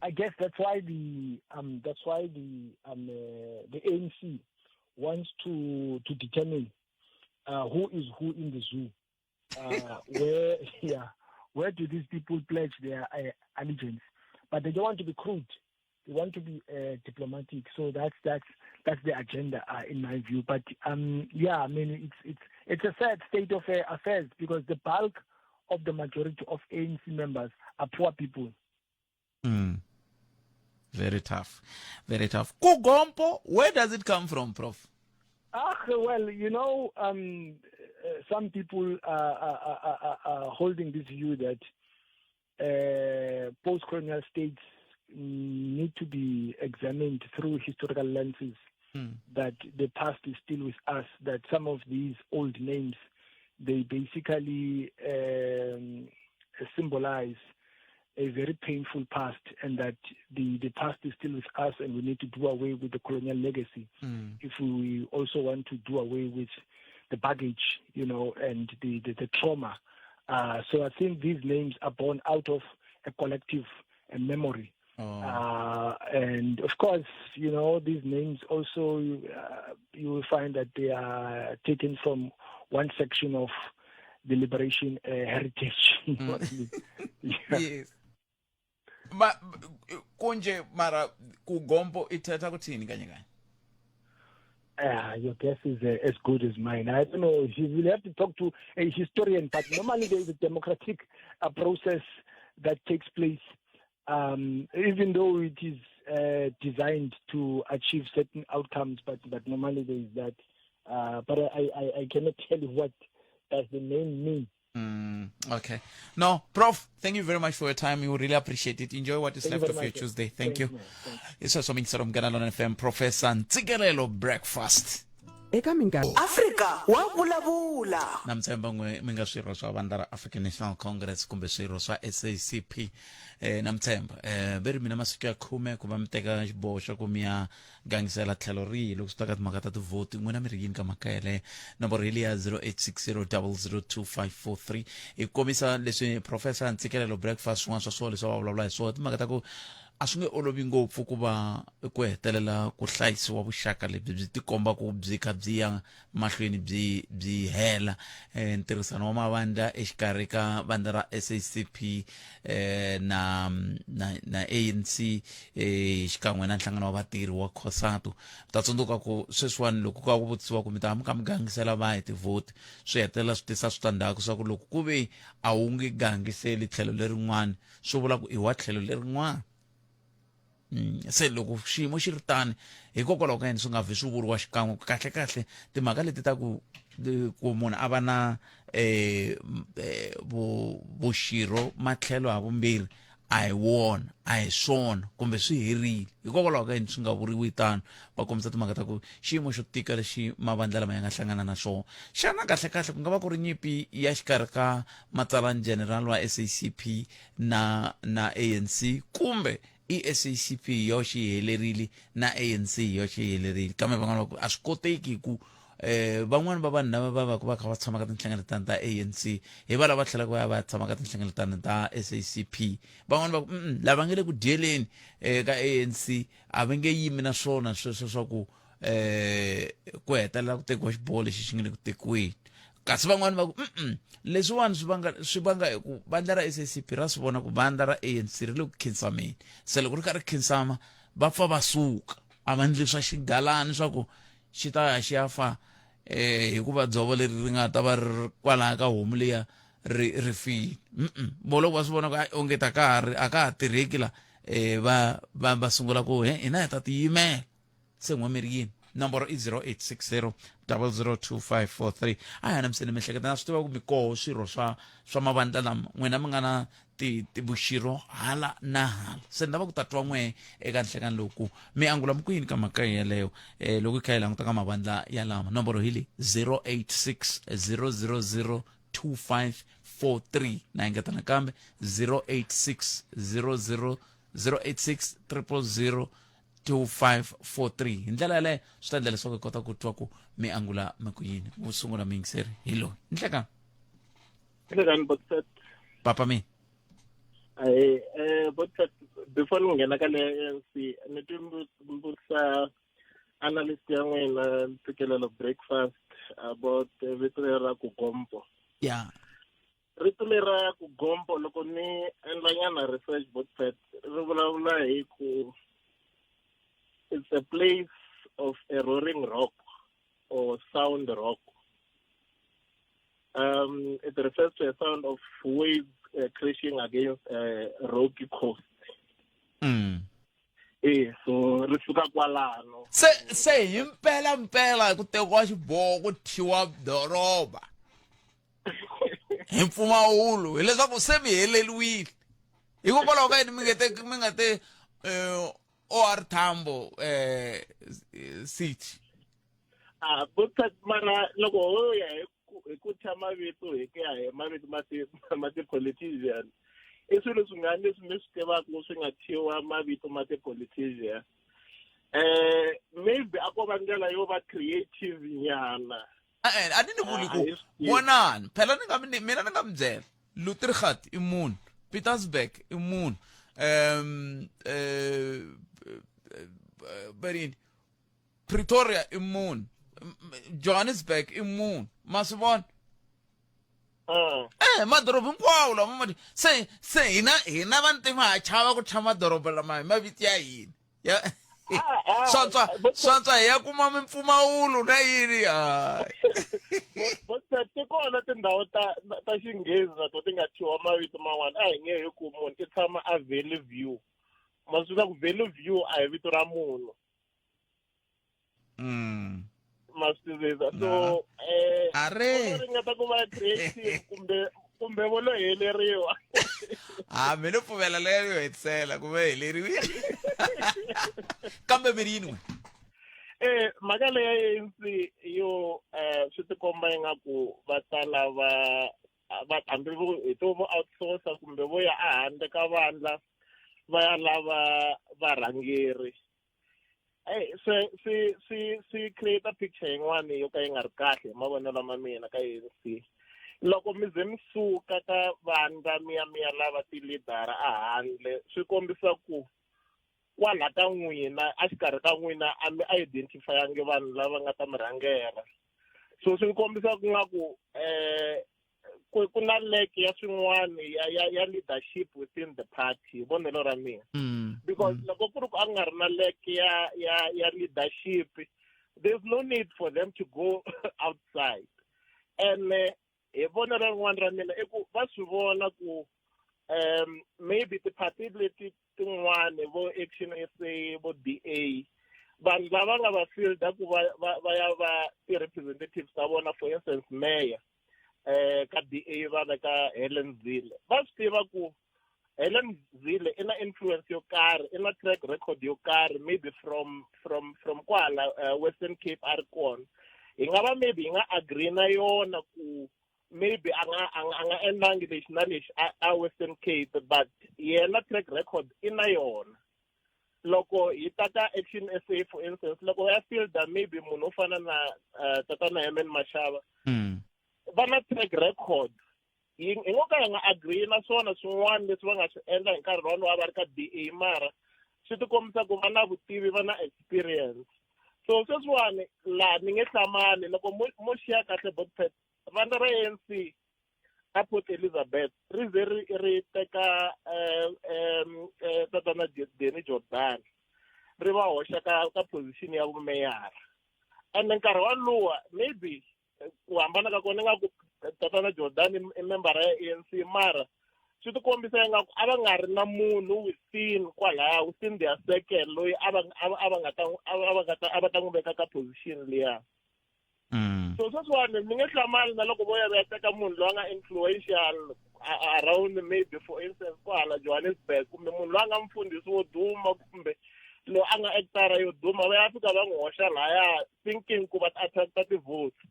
G: I guess that's why the um, that's why the um, uh, the ANC wants to to determine uh, who is who in the zoo. Uh, where yeah, where do these people pledge their uh, allegiance? But they don't want to be crude. They want to be uh, diplomatic. So that's that's that's the agenda, uh, in my view. But um, yeah, I mean, it's it's it's a sad state of uh, affairs because the bulk of the majority of ANC members are poor people.
A: Mm. Very tough. Very tough. Kugompo, where does it come from, Prof?
G: Ah, well, you know, um, uh, some people are, are, are, are, holding this view that uh, post-colonial states need to be examined through historical lenses, mm. that the past is still with us, that some of these old names, they basically um, symbolize a very painful past and that the, the past is still with us and we need to do away with the colonial legacy mm. if we also want to do away with the baggage, you know, and the, the, the trauma. Uh, so I think these names are born out of a collective uh, memory. Oh. Uh, and of course, you know, these names also, uh, you will find that they are taken from one section of the liberation uh, heritage. Mm.
A: yeah. Yes. Ma konje mara kugompo ithetha kuthini kanye kanye?
G: Uh, your guess is uh, as good as mine. I don't know. You will have to talk to a historian, but normally there is a democratic uh, process that takes place, um, even though it is uh, designed to achieve certain outcomes, but, but normally there is that. Uh, but I, I, I cannot tell you what does the name mean.
A: Mm, okay. No, Prof, thank you very much for your time. We really appreciate it. Enjoy what is
G: Thank you
A: left
G: very
A: of your
G: much.
A: Tuesday. Thank
G: Thanks,
A: you.
G: man. Thanks.
A: Isosho Mingiselo Mgana Lona FM Professor Ntsikelelo Breakfast.
H: eka minkarhi
I: Afrika wa vulavula.
A: Na mi tshemba n'we mi nga swirho swa vandla ra African National Congress kumbe swirho swa SACP eh na mi tshemba eh ve ri mina masiku ya khume ku va mi teka xiboho xa ku mi ya gangisela tlhelo rihi loko swi ta ka timhaka ta tivhoti n'wina mi ri yini ka mhaka yeleyo nomboro hi liya 0860002543 hi kombisa leswi professor ntsikelelo breakfast swin'wana swa swona leswi va vulavula hi swona timhaka ta ku a swi nge olovi ngopfu ku va ku hetelela ku hlayisiwa vuxaka lebyi byi tikomba ku byi kha byi ya mahlweni byi byi hela eh, ntirhisano wa mavandla exikarhi ka vandla ra SACP eh, na, na, na ANC eh, xikan'we na nhlangano wa vatirhi wa COSATU ta tsundzuka ku sweswiwani loko ka ku vutisiwa ku mi ta mi kha mi gangisela vahi tivhoti swi hetelela swi tisa switandzhaku swa ku loko ku ve a wu nge gangiseli tlhelo lerin'wana swi vula ku i wa tlhelo lerin'wana Mm, se loko xiyimo xi ri tani hikokwalaho ka yini swi nga vhi swi vuriwa xikan'we kahle kahle timhaka leti ta ku ku munhu a va na um vuxirho matlhelo ha vumbirhi a hi wona a hi swona kumbe swi herile hikokwalaho ka yini swi nga vuriwi tano va kombisa timhaka ta ku xiyimo xo tika lexi mavandla lama ya nga hlangana na swona xana kahle kahle ku nga va ku ri nyimpi ya xikarhi ka matsalani general wa SACP na na ANC kumbe i SACP hi yoxe yi helerile na ANC hi yoxe yi helerile kambe van'wana va ku a swi koteki ku eh van'wana va vanhu lava va va va kha va tshama ka tinhlengeletano ta ANC hi va lava tlhelaka va ya va ya tshama ka tinhlengeletano ta SACP van'wana va ku mm lava nge le ku dyeleni eh, ka ANC a va nge yimi na swona sweswo swa ku eh ku hetelela ku tekiwa xiboho lexi xi nga le ku tekiweni kasi van'wani va ku mm leswiwani swi vanga swi vanga hi ku vandla ra SACP ra swi vona ku vandla ra ANC ri le ku khinsameni se loko ri kha ri khinsama va pfa va suka a va ndli swa xigalani swa ku xi ta ya xi ya fa eh hikuva dzovo leri ri nga ta va ri kwalaha ka homu liya ri ri file mm vo loko va swi vona ku ai onge ta ka ha ri a ka ha tirheki la eh va va va sungula ku he hina hi ta tiyimela se n'we mi ri yini nomboro i 0860 002543 a hi anamiseni miehleketo na swi tiva ku mi koho swirho swa swa mavandla lama n'wina mi nga na ti ti vuxirho hala na hala se ni lava ku ta twa n'we eka nhlekani lowu ku mi angula mi ku yini ka mhaka yeleyo um loko hi kha hi languta ka mavandla ya lama nomboro hi leyi 086 000 2543 na engeta nakambe 086 00 086 000 2543 hi ndlela yaleyo swi ta endla leswaku hi kota ku twa ku mi angula mi ku yini wo sungula muyingiseri hi loyi nhlekani
H: Nhlekani Botset.
A: Papa mina.
H: Ahee, eh Botset, before ni nghena ka le ANC, ni twi mbutisa analyst ya n'wina Ntsikelelo Breakfast about vito leri ra ku gompo.
A: Yeah.
H: Rito leri ra ku gompo loko ni endla nyana research Botset ri vulavula hi ku it's a place of a roaring rock or sound rock. It refers to a sound of waves crashing against a rocky coast. Eh, so ri suka kwalano.
A: Se se hi mpela mpela ku tekiwa xiboho ku thyiwa doroba hi mpfumawulo hileswaku se mi heleliwile hikokwalaho ka yini mi nge te mi nga te eh, OR Tambo eh city
H: Ah, but mara loko ho ya hi ku hi ku thya mavito hi ku ya hi mavito ma ti ma ti-politician i swilo swingani leswi mi swi tivaka swi nga thyiwa mavito ma ti-politician eh maybe a ko va ndlela yo va creative nyana
A: e-e a ni ni vuli ku
H: Ah, yes, yes.
A: vonani phela ni nga mi mina ni nga mi byela Lutergat i munhu Petersburg i munhu um eh va ri yini Pretoria i munhu Johannesburg i munhu ma swi vona eh madoroba hinkwawo lama ma se se hina hina vantima ha chava ku thya madoroba lama hi mavito ya hina ya swantswa swantswa hi ya kuma mimpfumawulo na yini hayi
H: ti kona tindhawu ta ta xinghezi na to ti nga thyiwa mavito man'wana a hi nge hi ku munhu i tshama a valley view ma swi tiva ku valley view a hi vito ra munhu ma swi tivisa so eh
A: Are.
H: ringeta ku va creative kumbe kumbe vo lo heleriwa
A: a mi lo pfumela leyo yo hetisela ku ve heleriwile kambe mi ri yini n'we
H: eh mhaka leya ANC yo eh swi tikomba ingaku va ta lava va hambi vo hi to vo outsourcer kumbe vo ya ehandle ka vandla va ya lava varhangeri Ey swi swi swi swi create picture yin'wana yo ka yi nga ri kahle hi mavonelo ma mina ka ANC loko mi ze mi suka ka vandla mi ya mi ya lava ti-leader a handle swi kombisa ku kwala ka n'wina a xikarhi ka n'wina a mi identifyangi vanhu lava nga ta mi rhangela so swi kombisa ku nga ku eh ku ku na lack ya swin'wana ya ya ya leadership within the party hi vonelo ra mina
A: mm.
H: because mm. loko ku ri ku a nga ri na lack ya ya ya leadership there's no need for them to go outside and eh, hi vonelo rin'wana ra mina i ku va swi vona ku um maybe tiparty leti tin'wana vo Action SA vo DA vanhu lava nga va fielda ku va va va ya va ti-representatives ta vona for instance mayor eh ka DA va veka Helen Zille va swi tiva ku Helen Zille i na influence yo karhi i na track record yo karhi maybe from from from kwala Western Cape a ri kona hi nga va maybe hi nga agree na yona ku maybe a nga a nga a nga endlangi lexi na lexi a a Western Cape but yena track record i na yona loko hi ta ka Action SA for instance loko ya fielda maybe munhu wo fana na tatana Herman Mashaba va na track record hi hi ngo ka hi nga agree na swona swin'wana leswi va nga swi endla hi nkarhi walowo a va ri ka DA mara swi tikombisa ku va na vutivi va na experience. So sweswiwani laha ni nge hlamali loko mo mo xiya kahle Botpet vandla ra ANC a Port Elizabeth ri ze ri ri teka eh, eh, tatana Danny Jordan ri va hoxa ka ka position ya vumeyara and nkarhi walowa maybe ku hambana ka kona ingaku tatana Jordan i membara ya ANC mara swi ti kombisa ingaku a va nga ri na munhu within kwalaya within their circle loyi a va a va nga ta a va nga ta a va ta n'wi veka ka position liya so sweswiwani ni nge hlamali na loko vo ya va ya teka munhu loyi a nga influential around maybe for instance kwahala Johannesburg kumbe munhu loyi a nga mfundhisi wo duma kumbe loyi a nga actara yo duma va ya fika va n'wi hoxa laya thinking ku va ta attracta ti-vote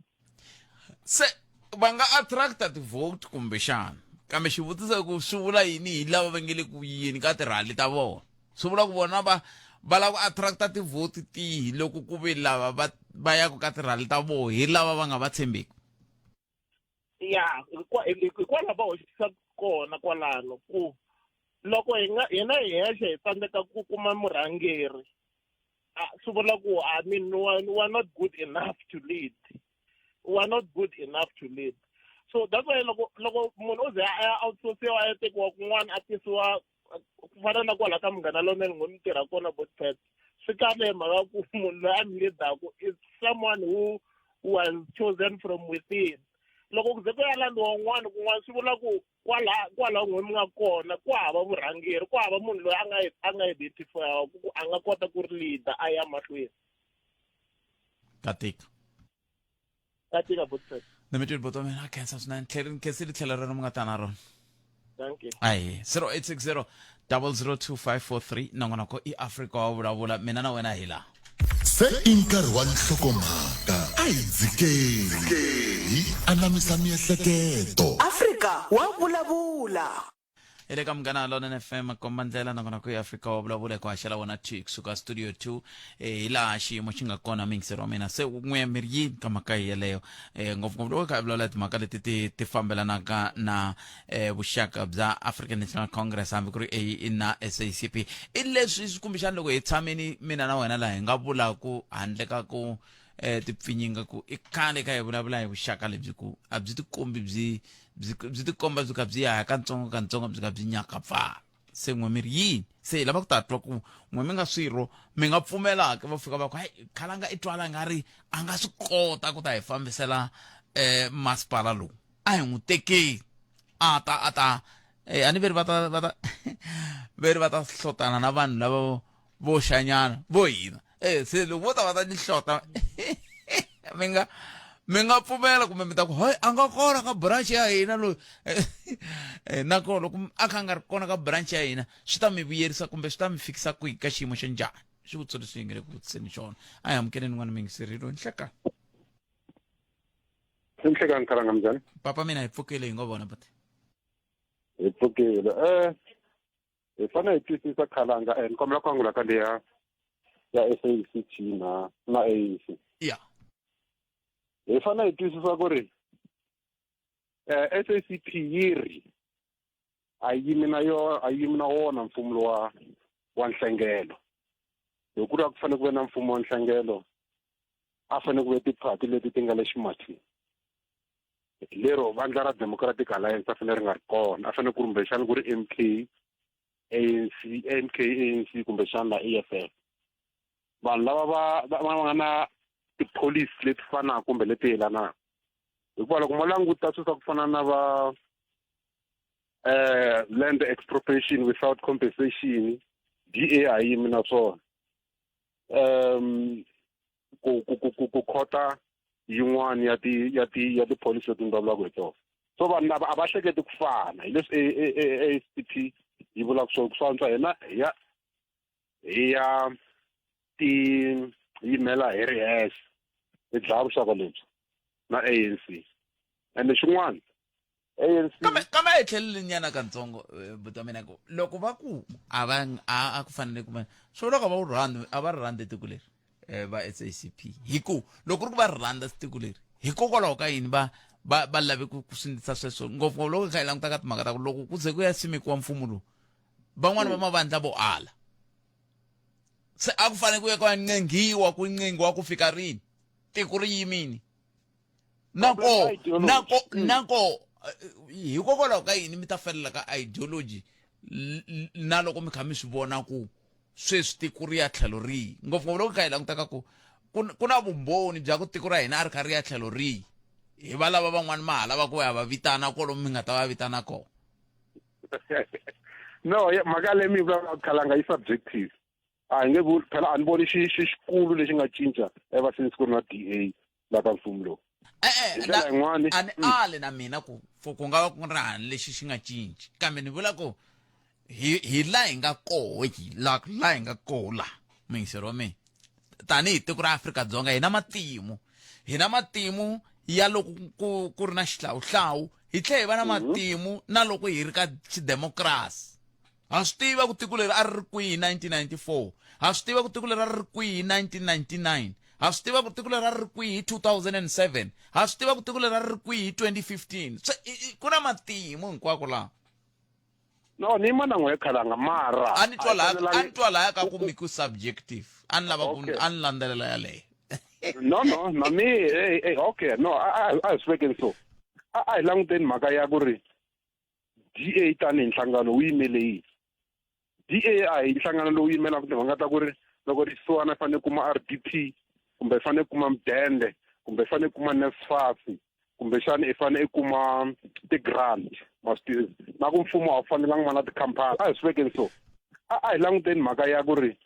A: Se va nga attracta ti-vote kumbexana kambe xivutiso ku swi vula yini hi lava va nge le ku yini ka tirhali ta vona swi vula ku vona va va lava ku attracta ti-vote tihi loko ku ve lava va va yaku ka tirhali ta vona hi lava va nga va tshembeki
H: ya hikwalaho va hoxisa kona kwalano ku loko hi nga hina hi hexe hi tsandzeka ku kuma murhangeri swi vula ku I mean we are not good enough to lead we are not good enough to lead so that's why loko loko munhu o ze a ya outsourciwa a ya tekiwa kun'wana a tisiwa ku fana na kwala ka munghana lonene ngo ni tirha kona botpet swi kahle hi mhaka ku munhu loyi a mi leadaku is someone who was chosen from within loko ku ze ku ya landziwa un'wana kun'wana swi vula ku kwala kwala n'we mi nga kona ku hava vurhangeri ku hava munhu loyi a nga a nga identifyaku ku a nga kota ku ri leader a ya mahlweni
A: ka tika
H: ka tika botpet
A: ni mi twile buti wa mina a khensa swinene tlhela ni khensile tlhelo rero mi nga ta na rona
H: thank you
A: ayi 0860 002543 nongonoko i Afrika wa vulavula mina na wena hi laha
B: Se i nkarhi wa nhlokomhaka a hi dzikeni hi anamisa miehleketo.
I: Afrika wa vulavula.
A: Hi le ka Munghana Lonene FM komba ndlela nakona ku Afrika wa vulavula hi ku haxela wona 2 kusuka studio 2 eh, hi laha xiyimo xi nga kona miyingiseri wa mina se n'we mi ri yini ka mhaka yeleyo eh, ngopfungopfu loko kha hi vulavula timhaka leti ti ti fambelanaka na eh, vuxaka bya African National Congress hambi ku ri AE na SACP i leswi swi kumbexana loko hi tshameni mina na wena laha hi nga vulaku handle ka ku eh tipfinyinga ku i khale kha hi vulavula hi vuxaka lebyi ku a byi tikombi byi byi byi tikomba byi kha byi ya katsongo katsongo byi kha byi nyakapfala se n'we mi ri yini se hi lava ku ta twa ku n'we mi nga swirho mi nga pfumelaka va fika va ku hayi khalanga i twala nga ri a nga swi kota ku ta hi fambisela eh masipala lowu a hi n'wi tekeli a ta a ta eh a ni veri va ta va ta veri va ta hlotana na vanhu lava vo xanyana vo hina eh se loko vo ta va ta ni hlota mi nga mi nga pfumela kumbe mi ta ku hayi a nga kona ka branch ya hina loyi eh, na kona loko a kha a nga ri kona ka branch ya hina swi ta mi vuyerisa kumbe swi ta mi fikisa kwihi ka xiyimo xa njhani xivutiso leswi hi nge le ku vutiseni xona a hi amukeleni n'wana miyingiseri loyi nhlekani
C: Nhlekani khalanga minjhani
A: papa mina hi pfukile hi ngo vona but
C: hi pfukile eh hi fanele hi twisisa khalanga eh ni kombela ku angula ka leya ya SACT na na ANC
A: ya
C: hi fanele hi twisisa ku ri eh SACP yi ri a yimi na yo a yimi na wona mfumo lowa wa nhlengelo hi ku ri a ku fanele ku ve na mfumo wa nhlengelo a fanele ku ve tiphati leti ti nga le ximathini lero vandla ra Democratic Alliance a fanele ri nga ri kona a fanele ku ri kumbexana ku ri MK ANC MK ANC kumbexana na EFF vanhu lava va va va nga na tipholisi leti fanaka kumbe leti yelanaka hikuva loko mo languta swilo swa ku fana na va eh land expropriation without compensation DA a yimi na swona um ku ku ku ku ku khota yin'wana ya ti ya ti ya tipholisi leti ni vulavulaka hi tona so vanhu lava a va hleketi ku fana hi leswi ACP yi vulaka swona swa antswa hina hi ya hi ya ti yimela hi ri hexe hi dlaya vuxaka lebyi na ANC ende xin'wana ANC
A: kambe kambe a hi tlheleli nyana katsongo eh, buti wa mina ku loko va ku a va a a ku fanele ku va swi vula ku a va wu rhandzi a va ri rhandzi tiko leri eh, va SACP hi ku loko ri ku va ri rhandza tiko leri hikokwalaho ka yini va va va lave ku ku sindzisa sweswo ngopfungopfu loko hi kha hi languta ka timhaka ta ku loko ku ze ku ya simekiwa mfumo lowu van'wana va mavandla vo ala Se a ku fanele ku ya ku ya ncengiwa ku ncengiwa ku fika rini tiko ri yimini nako nako mm. nako eh, hikokwalaho ka yini mi ta felela ka ideology na loko mi kha mi swi vona ku sweswi tiko ri ya tlhelo rihi ngopfungopfu loko kha hi langutaka ku ku na vumbhoni bya ku tiko ra hina a ri kha ri ya tlhelo rihi hi va lava van'wani ma ha lava ku ya va vitana kwalomu mi nga ta va vitana kona
J: no mhaka leyi mi vulavulaka khalanga yi subjective a hi nge vuli phela a ni voni xi xi xikulu lexi nga cinca ever since ku ri na DA la ka mfumo lowu
A: e-e hi ndlela yin'wani a ni ali na mina ku for ku nga va ku ri hani lexi xi nga cinci kambe ni vula ku hi hi la hi nga koho hi la la hi nga koho la muyingiseri wa mina tanihi tiko ra Afrika-Dzonga hi na matimu hi na matimu ya loko ku ku ri na xihlawuhlawu hi tlhela hi va na matimu na loko hi ri ka xidemokirasi Ha swi tiva ku tiko leri a ri ri kwihi hi 1994. Ha swi tiva ku tiko leri a ri ri kwihi hi 1999. Ha swi tiva ku tiko leri a ri ri kwihi hi 2007. Ha swi tiva ku tiko leri a ri ri kwihi hi 2015. Se ku na matimu hinkwako laha.
J: No, ni yima na n'wehe khalanga mara
A: a ni twa laha a ni twa lahaya ka ku mi ku subjective a ni lava ku a ni landzelela yaleyo
J: no no na mi hey, hey, okay no a a hi swi vekeni so a a hi languteni mhaka ya ku ri DA tanihi nhlangano wu yimele yini DA a hi nhlangano lowu yimelaka timhaka ta ku ri loko ri xisiwana i fanele kuma RDP kumbe i fanele kuma mudende kumbe i fanele kuma NSFAS kumbexana i fanele i kuma ti-grant ma swi tiva na ku mfumo a wu fanelanga va na tikhampani a hi swi vekeni so a a hi languteni mhaka ya ku ri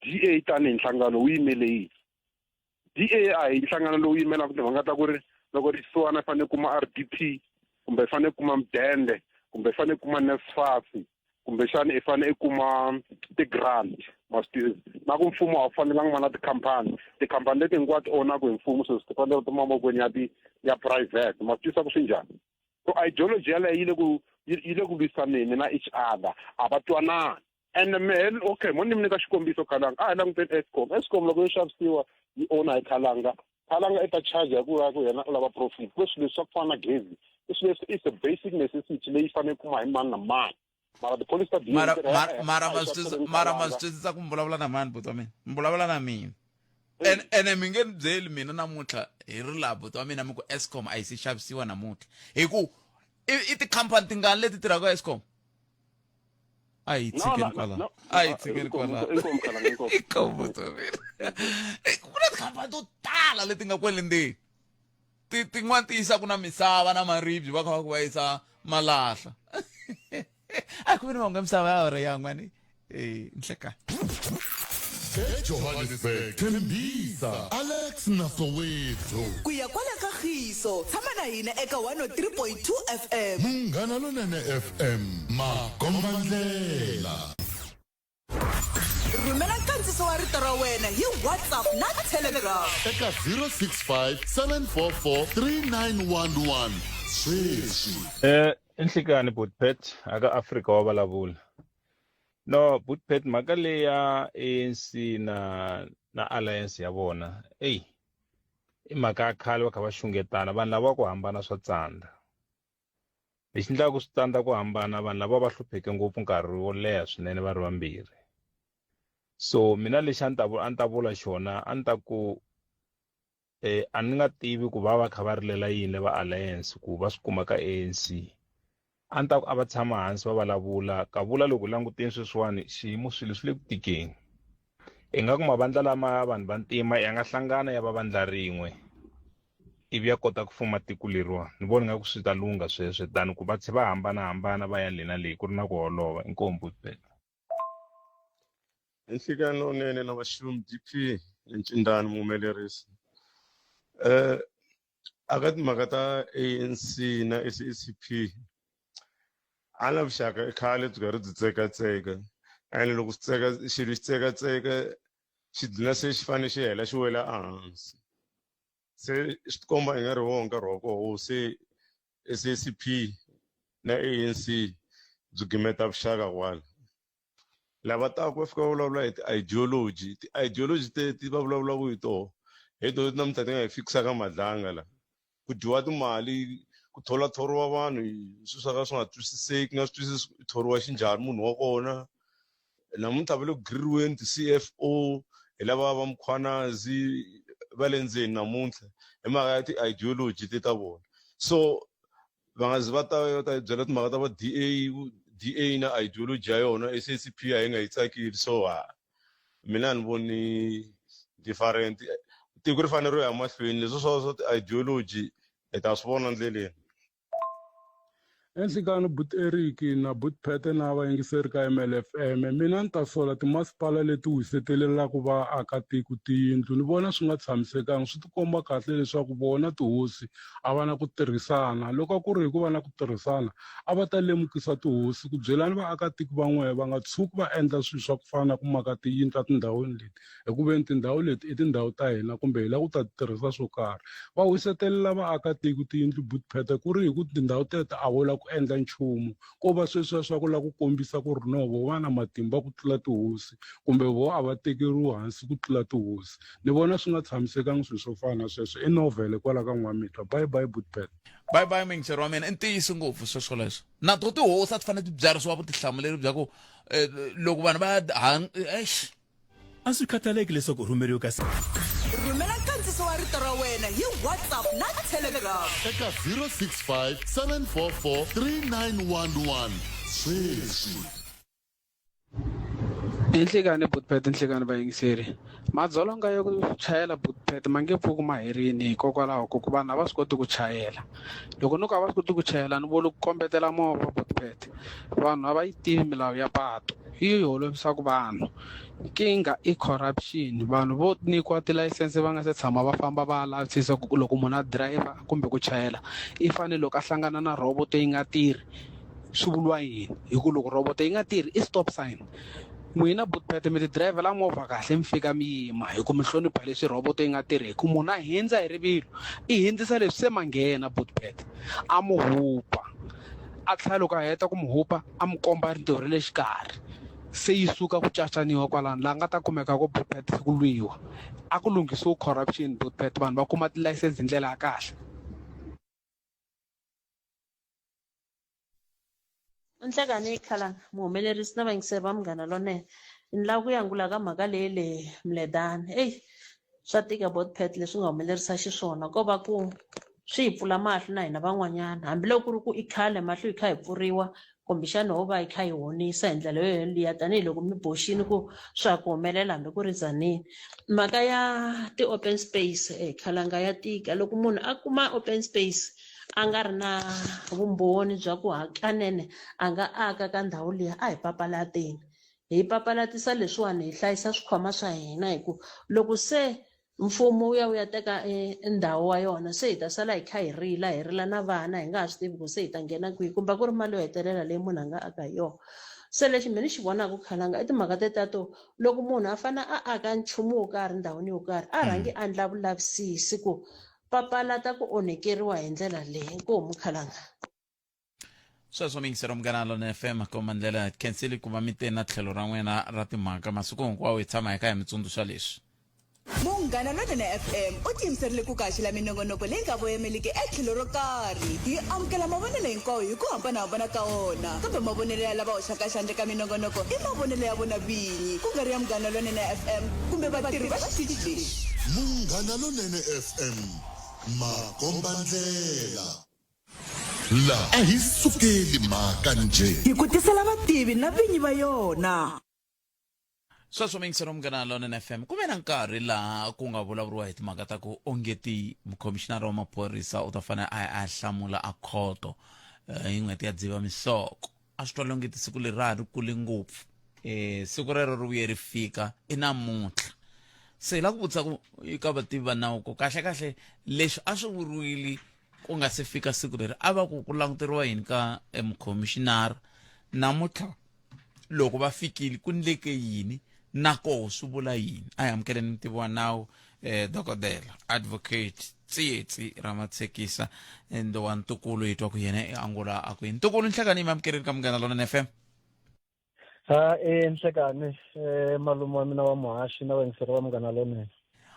J: DA tanihi nhlangano wu yimele yini DA a hi nhlangano lowu yimelaka timhaka ta ku ri loko ri xisiwana i fanele kuma RDP kumbe i fanele kuma mudende kumbe i fanele kuma NSFAS kumbexana i fanele i kuma ti-grant ma swi tiva na ku mfumo a wu fanelanga va na tikhampani tikhampani leti hinkwato ownaka hi mfumo sweswi ti fanele ti mavokweni ya ti ya private ma swi twisa ku swi njhani so ideology yaleyo yi le ku yi le ku lwisaneni na each other a va twanani and mehe okay mo ni mi nyika xikombiso khalanga a hi languteni escom escom loko yo xavisiwa yi owna hi khalanga khalanga i ta charge hi ku ya ku yena u lava profit ku swilo leswi swa ku fana na gezi i swilo leswi is a basic necessity leyi fanele kuma hi mani na mani mara tipholisi ta
A: mara mara ma swi mara ma swi twisisa ku mi vulavula na mani buti wa mina mi vulavula na mina ene mi nge ni byeli mina namuntlha hi ri laha buti wa mina mi ku escom a yi si xavisiwa namuntlha hi ku i tikhampani tingani leti tirhaka escom a hi tshikeni kwala a hi tshikeni kwala inkomu tovile ku na tikhampani to tala leti nga kwele ndzeni ti tin'wana ti yisaka na misava na maribye va kha va ku va yisa malahla a ku ve ni van'we misava ya hora yan'wani e nhlekani
B: ejohannesburg thembisa alex na soweto
I: ku ya kwala ka khiso tshama na hina eka 103.2 fm
B: munghana lonene fm makombandlela
I: rhumela nkandziso wa rito ra wena hi whatsapp na telegram
B: eka 065 744 3911 sweswi
K: Eh, Nhlikani Butpet aka Afrika wa vulavula. No, Butpet mhaka leyi ya ANC na na alliance ya vona, eyi i mhaka ya khale va kha va xungetana vanhu lava ku hambana swa tsandza. Lexi endlaka swi tsandza ku hambana vanhu lava va hlupheke ngopfu nkarhi wo leha swinene va ri vambirhi. So mina lexi a ni ta a ni ta vula xona a ni ta ku eh a ni nga tivi ku va va kha va rilela yini va alliance ku va swi kuma ka ANC a ni ta ku a va tshama hansi va vulavula ka vula loko languteni sweswiwani xiyimo swilo swi le ku tikeni ingaku mavandla lama ya vanhu va ntima ya nga hlangana ya va vandla rin'we ivi ya kota ku fuma tiko leriwa ni vona nga ku swi ta lungha sweswo than ku va tlhe va hambanahambana va ya le na le ku ri na ku holova inkomu butbet
L: Nhlikani lowunene na vaxumi DP Ncindani muhumelerisi eh aka timhaka ta ANC na SACP a na vuxaka i khale byi karhi byi tsekatseka ene loko swi tseka xilo xi tsekatseka xi dlina se xi fane xi hela xi wela ehansi se swi tikomba i nga ri wona nkarhi wa koho se SACP na ANC byi gimeta vuxaka kwala lava taku va fika va vulavula hi ti-ideology ti-ideology teti va vulavulaka hi toho hi toho namuntlha ti nga hi fikisaka madlanga la ku dyiwa timali ku tholathoriwa vanhu swilo swa ka swi nga twisiseki nga swi twisisi ku thoriwa xinjhani munhu wa kona. Namuntlha va le ku gririweni ti-C_F_O hi lava va Mkhwanazi va le ndzeni namuntlha hi mhaka ya ti-ideology te ta vona. So va nga zi va ta va ta hi byela timhaka ta va D_A ku D_A na ideology ya yona S_A_C_P a yi nga yi tsakeli so ha mina a ni voni different tiko ri fanele ri ya mahlweni leswi swa ti-ideology hi ta swi vona ndleleni.
M: Enhlikani but Eric na but Pete na vayingiseri ka MLFM mina ni ta sola timasipala leti wisetelelaka vaakatiko tiyindlu ni vona swi nga tshamisekanga swi tikomba kahle leswaku vona tihosi a va na ku tirhisana loko a ku ri hi ku va na ku tirhisana a va ta lemukisa tihosi ku byelani vaakatiko va n'wehe va nga tshuki va endla swilo swa ku fana na ku maka tiyindlu etindhawini leti hi ku veni tindhawu leti i tindhawu ta hina kumbe hi lava ku ta ti tirhisa swo karhi va wisetelela vaakatiko tiyindlu butphete ku ri hi ku tindhawu teto a vo lava ku endla nchumu ko va sweswiya swa ku lava ku kombisa ku ri no vo va na matimba ku tlula tihosi kumbe vo a va tekeriwi hansi ku tlula tihosi ni vona swi nga tshamisekanga swilo swo fana na sweswo i novhele kwala ka n'wamitwa bye bye butphete
A: bye bye muyingiseri wa mina i ntiyiso ngopfu sweswo leswo na to tihosi a ti fanele ti byarisiwa vutihlamuleri bya ku eh, loko vanhu va eish
N: A swi khathaleki leswaku u rhumeriwe ka.
I: Rhumela nkandziso wa rito ra wena hi WhatsApp na Telegram.
B: Eka 065 744 3911 sweswi.
O: I nhlikani Bootpet nhlikani vayingiseri madzolonga ya ku chayela Bootpet ma nge pfuki ma herini hikokwalaho ko ku vanhu a va swi koti ku chayela loko no ku a va swi koti ku chayela ni vula ku kombetela movha Bootpet vanhu a va yi tivi milawu ya patu hi yo yi holovisaka vanhu nkingha i corruption vanhu vo nyikiwa tilayisense va nga se tshama va famba va lavisisa ku loko munhu a driver kumbe ku chayela i fanele loko a hlangana na roboto yi nga tirhi swi vuriwa yini hi ku loko roboto yi nga tirhi i stop sign n'wina butpete mi ti dirayivhela movha kahle mi fika mi yima hi ku mi hlonipha leswi roboto yi nga tirhi hi ku munhu a hindza hi rivilo i hindzisa leswi se ma nghena butpete a mu hupa a tlhela loko a heta ku mu hupa a mu komba rintiho ra le xikarhi se yi suka ku cacaniwa kwalano laha nga ta kumeka ko butpet ku lwiwa a ku lunghisiwi corruption butpet vanhu va kuma tilayisense hi ndlela ya kahle.
P: Nhlekani Khalanga muhumelerisi na vayingiseri va Munghana Lonene ni lava ku yangula ka mhaka leyi le Mledana eyi swa tika botpet leswi nga humelerisa xiswona ko va ku swi hi pfula mahlo na hina van'wanyana hambiloko ku ri ku i khale mahlo hi kha hi pfuriwa kumbexana ho va hi kha hi honisa hi ndlela yo yoliya tanihiloko mi boxini ku swa ku humelela hambi ku ri Tzaneen mhaka ya ti-open space Khalanga ya tika loko munhu a kuma open space a nga ri na vumbhoni bya ku hakanene a nga aka ka ndhawu liya a hi papalateni hi papalatisa leswiwani hi hlayisa swikhwama swa hina hi ku loko se mfumo wu ya wu ya teka e, ndhawu wa yona se hi ta sala hi kha hi rila hi rila na vana hi nga ha swi tivi ku se hi ta nghena kwihi kumbe ku ri mali yo hetelela leyi munhu a nga aka hi yona se lexi mina ni xi vonaka khalanga i timhaka te ta to loko munhu a fane a aka nchumu wo karhi ndhawini yo karhi a rhangi a endla vulavisisi ku Papalata ku onhekeriwa hi ndlela leyi. Inkomu, Khalanga.
A: Sweswo miyingisero munghana Lona FM komba ndlela khenseli ku va mi te na tlhelo ra n'wina ra timhaka masiku hinkwawo hi tshama hi kha hi mi tsundzuxa leswi.
I: Munghana Lonene FM u tiyimiserile ku kaxela minongonoko leyi nga voyameliki etlhelo ro karhi. Hi amukela mavonelo hinkwawo hi ku hambanahambana ka wona, kambe mavonelo ya lava hoxaka xandla eka minongonoko i mavonelo ya vona vinyi, ku nga ri ya Munghana Lonene FM kumbe vatirhi va xitichi lexi.
B: Munghana Lonene FM, makombandlela. La a hi sukeli mhaka njhe.
I: Hi ku tisela vativi na vinyi va yona.
A: Sweswo miyingiselo Munghana Lonene FM ku ve na nkarhi laha ku nga vulavuriwa hi timhaka ta ku ongeti mukhomishinara wa maphorisa u ta fanele a ya a ya hlamula a khoto eh, hi n'hweti ya Dzivamisoko. A swi twala ongeti siku leri ra ha ri kule ngopfu. Eh, siku rero ri vuye ri fika i namuntlha. Se hi lava ku vutisa ku eka vativi va nawu ku kahle kahle leswi a swi vuriwile ku nga se fika siku leri a va ku ku languteriwa yini ka eh, mukhomishinara namuntlha loko va fikile ku ndleke yini na koho swi vula yini a hi amukeleni mutivi wa nawu eh, dokodela advocate tsietsi ramatshekisa ende wa ntukulu hi twa ku yena i angula a ku yini ntukulu nhlekani yi amukeleni ka munghana lonene fm
Q: Ha e nhlekani eh, malume wa mina wa muhaxi na vayingiseri va munghana lonene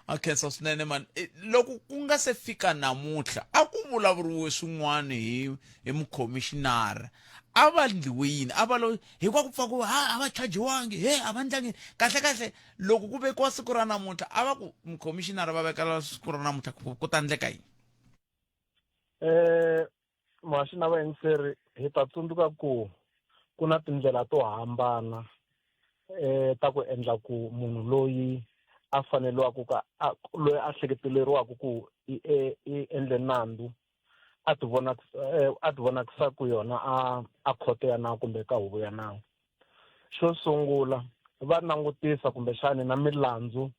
A: a khensa swinene mani eh, loko ku nga se fika namuntlha a ku vulavuriwe swin'wana hi hi mukhomixinara a va ndliwe yini a va lo hikwa ku pfa ku ha a va chajiwangi he a va ndlangi kahle kahle loko ku vekiwa siku ra namuntlha a va ku mukhomixinara va vekela siku ra namuntlha ku ta ndleka yini
Q: eh muhaxi na vayingiseri hi ta tsundzuka ku ku na tindlela to hambana eh ta ku endla ku munhu loyi a faneliwaka ka loyi a hleketeleriwaka ku i e, i endle nandzu a ti vona eh, a ti vonakisaku yona a a khoto ya nawu kumbe ka huvo ya nawu xo sungula va langutisa kumbexani na milandzu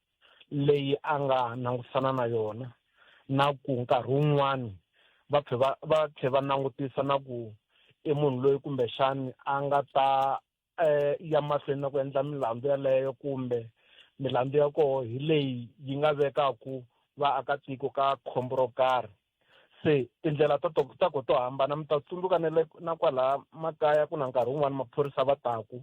Q: leyi a nga langutisana na yona na ku nkarhi wun'wani va tlhe va va tlhe va langutisa na ku i munhu loyi kumbexani a nga ta eh, ya mahlweni na ku endla milandzu yaleyo kumbe milandzu ya koho hi leyi yi nga vekaku vaakatiko ka khombo ro karhi se tindlela ta to ta ku to hambana mi ta tsundzuka na le na kwalaha makaya ku na nkarhi wun'wani maphorisa va taku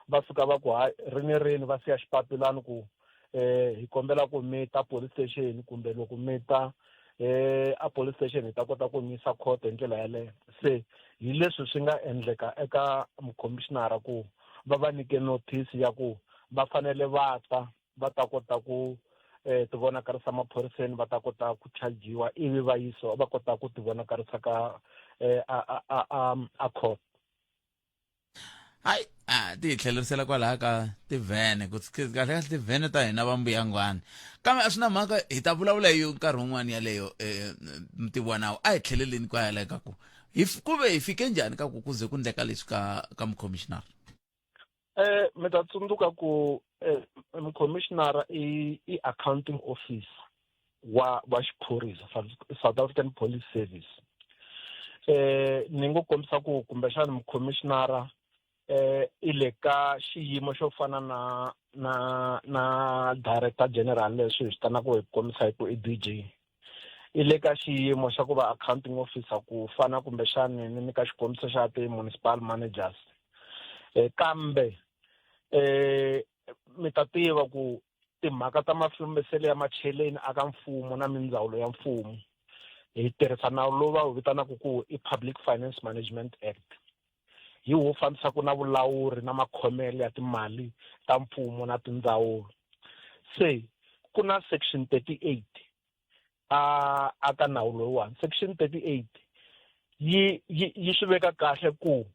Q: va fika va ku hayi rini rini va siya xipapilani ku eh hi kombela ku mi ta police station kumbe loko mi ta eh a police station hi ta kota ku mi yisa court hi ndlela yaleyo se hi leswi swi nga endleka eka mukhomishinara ku va va nyike notice ya ku va fanele va ta va ta kota ku eh, tivonakarisa maphoriseni va ta kota ku chajiwa ivi va yisiwa va kota ku tivonakarisa ka eh, a a a a, a court
A: hayi a ti hi tlhelerisela kwalaha ka tivhene ku kahle kahle tivhene ta hina va mbuyangwani kambe a swi na mhaka hi ta vulavula hi yo nkarhi wun'wana yaleyo um mutivi wa nawu a hi tlheleleni kwayaleyo ka ku hi ku ve hi fike njhani ka ku ku ze ku ndleka leswi ka ka mukhomishinara
Q: Eh mi ta tsundzuka ku eh, mukhomishinara i i accounting officer wa wa xiphorisa South African Police Service eh ni ngo kombisa ku kumbexana mukhomishinara eh i le ka xiyimo xo fana na na na director general leswi hi vitanaka hi kombisa hi ku i DG i le ka xiyimo xa ku va accounting officer ku fana kumbexani ni nyika xikombiso xa ti-municipal managers eh, kambe eh mi ta tiva ku timhaka ta mafambiselo ya macheleni aka mfumo na mindzawulo ya mfumo hi tirhisa nawu lowu va wu vitanaka ku i Public Finance Management Act hi wo fambisaka na vulawuri na makhomelo ya timali ta mfumo na tindzawulo se ku na section 38 a a ka nawu lowuwani section 38 yi yi yi swi veka kahle ku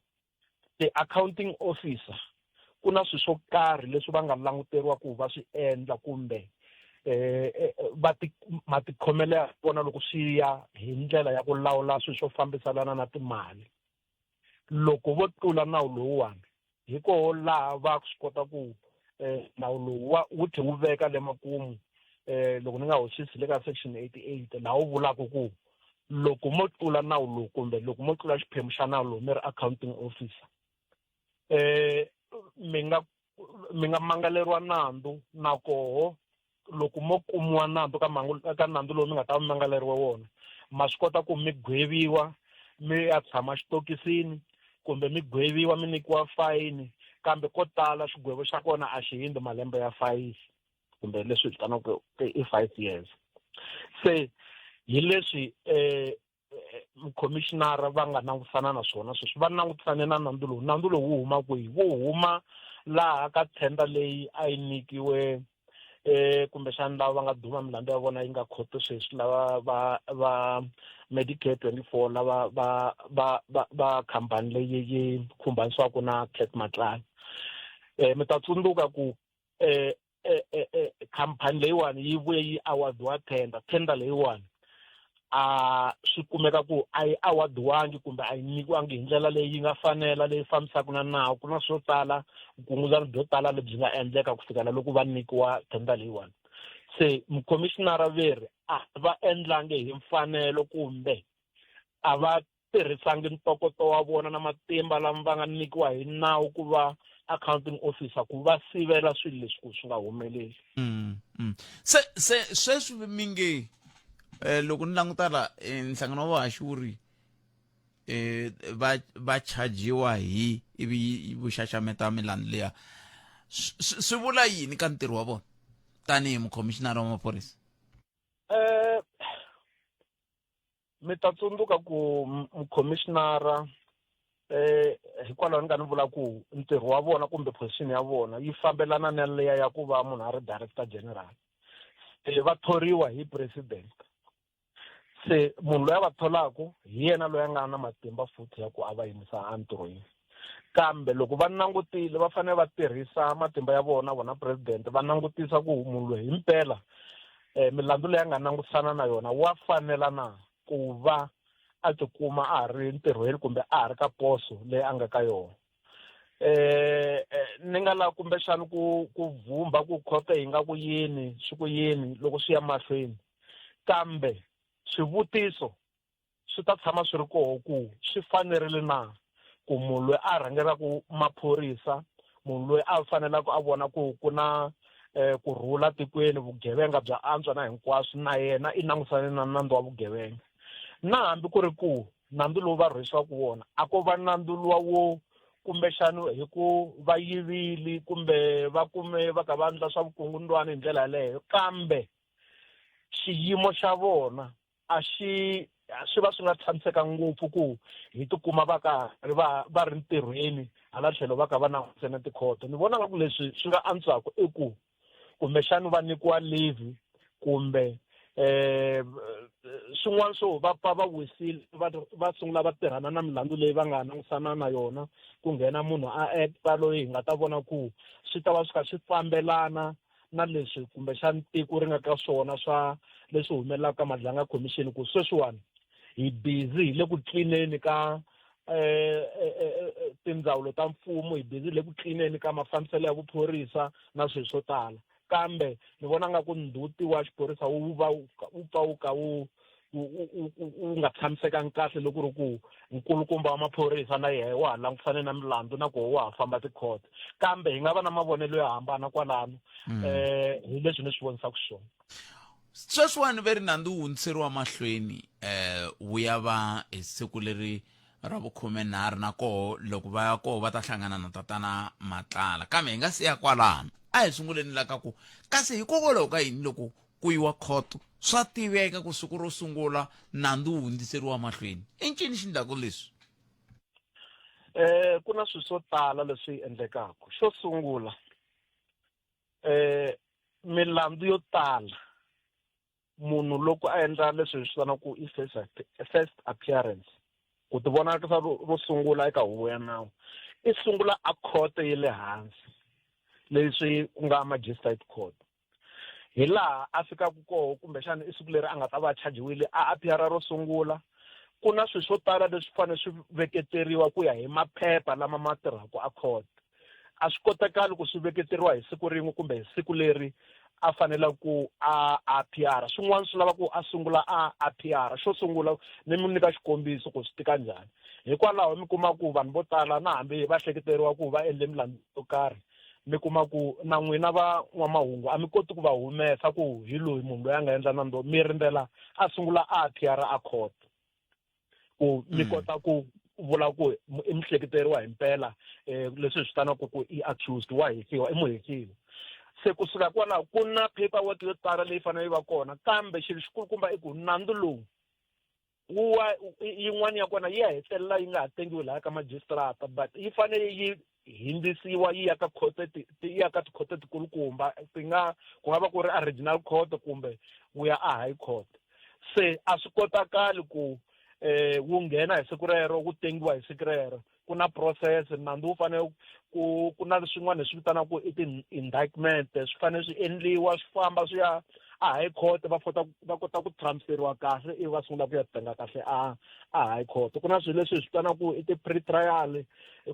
Q: ti-accounting officer ku na swilo swo karhi leswi va nga languteriwa ku va swi endla kumbe eh, eh va ti matikhomelo ya vona loko swi ya hi ndlela ya ku lawula swilo swo fambiselana na timali loko vo tlula nawu lowuwani hi koho laha va swi kota ku eh, nawu lowu wa wu tlhe wu veka le makumu eh loko ni nga hoxisi le ka section 88 laha wu vulaka ku loko mo tlula nawu lowu kumbe loko mo tlula xiphemu xa nawu lowu mi ri accounting officer eh mi nga mi nga mangaleriwa nandzu na koho loko mo kumiwa nandzu ka mangu ka nandzu lowu mi nga ta va mangaleriwa wona ma swi kota ku mi gweviwa mi ya tshama xitokisini kumbe mi gweviwa mi nyikiwa fayini kambe ko tala xigwevo xa kona a xi hundzi malembe ya fayisi kumbe leswi vitaniwaka i five years se hi leswi um mukhomishinara va nga langutisana na swona sweswi va langutisane na nandzu lowu nandzu lowu wu huma kwihi wu huma laha ka tender leyi a yi nyikiwe eh kumbexana lava va nga duma milandzu ya vona yi nga khoto sweswi lava va va Medicare 24 lava va va va va khampani leyi yi khumbanisiwaka na Cat Matlala eh mi ta tsundzuka ku eh eh, eh, eh, khampani leyiwani yi vuye yi awardiwa tender tender leyiwani a swi kumeka ku a yi awardiwangi kumbe a yi nyikiwangi hi ndlela leyi yi nga fanela leyi fambisaka na nawu ku na swo tala vukungundwani byo tala lebyi nga endleka ku fikela loko va nyikiwa tender leyiwani se mukhomishinara veri a va endlangi hi mfanelo kumbe a va tirhisangi ntokoto wa vona na matimba lama va nga nyikiwa hi nawu ku va accounting officer ku va sivela swilo leswi ku swi nga humeleli
A: mm, mm. se se sweswi mi nge eh, loko ni languta la eh, nhlangano wa vahaxi wu ri eh, va va chajiwa hi ivi vuxaxameta milandzu liya swi vula yini ka ntirho wa vona tanihi mukhomishinara wa maphorisa
Q: eh Mi ta tsundzuka ku mukhomishinara eh hikwalaho ni nga ni vula ku ntirho wa vona kumbe position ya vona yi fambelana na leya ya ku va munhu a ri director general se va thoriwa hi president se munhu loyi a va tholaku hi yena loyi a nga na matimba futhi ya ku a va yimisa entirhweni kambe loko va langutile va fanele va tirhisa matimba ya vona vona president va langutisa ku munhu loyi himpela um milandzu leyi a nga langutisana na yona wa fanela na ku va a tikuma a ha ri ntirhweni kumbe a ha ri ka poso leyi a nga ka yona eh, eh ni nga la kumbexana ku ku vhumba ku khoto yi nga ku yini swi ku yini loko swi ya mahlweni kambe swivutiso swi ta tshama swi ri koho ku swi fanerile na ku munhu loyi a rhangelaka maphorisa munhu loyi a fanelaka a vona ku ku na eh, ku rhula tikweni vugevenga bya antswa na hinkwaswo na yena i langusane na nandzu wa vugevenga na hambi ku ri ku nandzu lowu va rhwexiwaka wona a ko va nandzu luwa wo kumbexana hi ku va yivile kumbe va kume va ka va endla swa vukungundwani hi ndlela yaleyo kambe xiyimo xa vona a xi swi va swi nga tshamiseka ngopfu ku hi tikuma va karhi va va ri ntirhweni hala tlhelo va ka va langutise na tikhoto ni vona nga ku leswi swi nga antswaka i ku kumbexana va nyikiwa leave kumbe eh swin'wana swo va pfa va wisile va va sungula va tirhana na milandzu leyi va nga langusana na yona ku nghena munhu a acta loyi hi nga ta vona ku swi ta va swi kha swi fambelana na leswi kumbexana tiko ri nga ka swona swa leswi humelelaka ka Madlanga Commission ku sweswiwani hi busy hi le ku tlineni ka eh, eh, eh, tindzawulo ta mfumo hi busy le ku tlineni ka mafambiselo ya vuphorisa na swilo swo tala kambe ni vona nga ku ndzhuti wa xiphorisa wu va wu pfa wu ka wu wu nga tshamisekangi kahle loko ku ri ku nkulukumba wa maphorisa na yehe wa ha langutisane na milandzu na koho wa ha famba tikhoto kambe hi nga va na mavonelo yo hambana kwalano um hi leswi ni swi vonisaka xiswona
A: Sweswiwani ve ri nandzu wu hundziseriwa mahlweni um wu ya va hi siku leri ra vukhumenharhu na koho loko va ya koho va ta hlangana na tatana Matlala kambe hi nga si ya kwalano a hi sunguleni la ka ku kasi hikokwalaho ka yini loko ku yiwa khoto swa tiveka ku siku ro sungula nandzu wu hundziseriwa mahlweni i ncini xi ndlaku leswi
Q: eh ku na swilo swo tala leswi endlekaka xo sungula eh milandzu yo tala munhu loko a endla leswi hi swi vitanaka ku i first appearance ku ti vonakisa ro sungula eka huvo ya nawu i sungula a khoto ya le hansi leswi ku nga magistrate court hi laha a fikaka koho kumbexana i siku leri a nga ta va a chajiwile a appear ro sungula ku na swilo swo tala leswi fanele swi veketeriwa ku ya hi maphepha lama ma tirhaka a court a swi kotakali ku swi veketeriwa hi siku rin'we kumbe hi siku leri a fanele ku a appear swin'wana swi lava ku a sungula a appear xo sungula ni mi nyika xikombiso ku swi tika njhani hikwalaho mi kuma ku vanhu vo tala na hambi va hleketeriwa ku va endle milandzu yo karhi mi kuma ku na n'wina va n'wamahungu a mi koti ku va humesa ku hi loyi munhu loyi a nga endla nandzu mi rindzela a sungula a appear a court ku mi mm. kota ku vula ku i muhleketeriwa hi mpela um leswi hi swi vitanaka ku i accused wa hehliwa i muhehliwa se kusuka kwalaho ku na paperwork yo tala leyi fanele yi va kona kambe xilo xikulukumba i ku nandzu lowu wu wa yin'wana ya kona yi ya hetelela yi nga ha tengiwi lahaya ka magistrata but yi fanele yi hindzisiwa yi ya ka khoto yi ya ka tikhoto tikulukumba ti nga ku nga va ku ri a regional court kumbe wu ya a high court se a swi kotakali ku eh wu nghena hi siku rero wu tengiwa hi siku rero ku na process nandzu wu fanele ku ku na swin'wana hi swi vitanaka ku i ti-indictment swi fanele swi endliwa swi famba swi ya a high court va kota va kota ku transferiwa kahle ivi va sungula ku ya tenga kahle a a high court ku na swilo leswi hi swi vitanaka ku i ti-pre-trial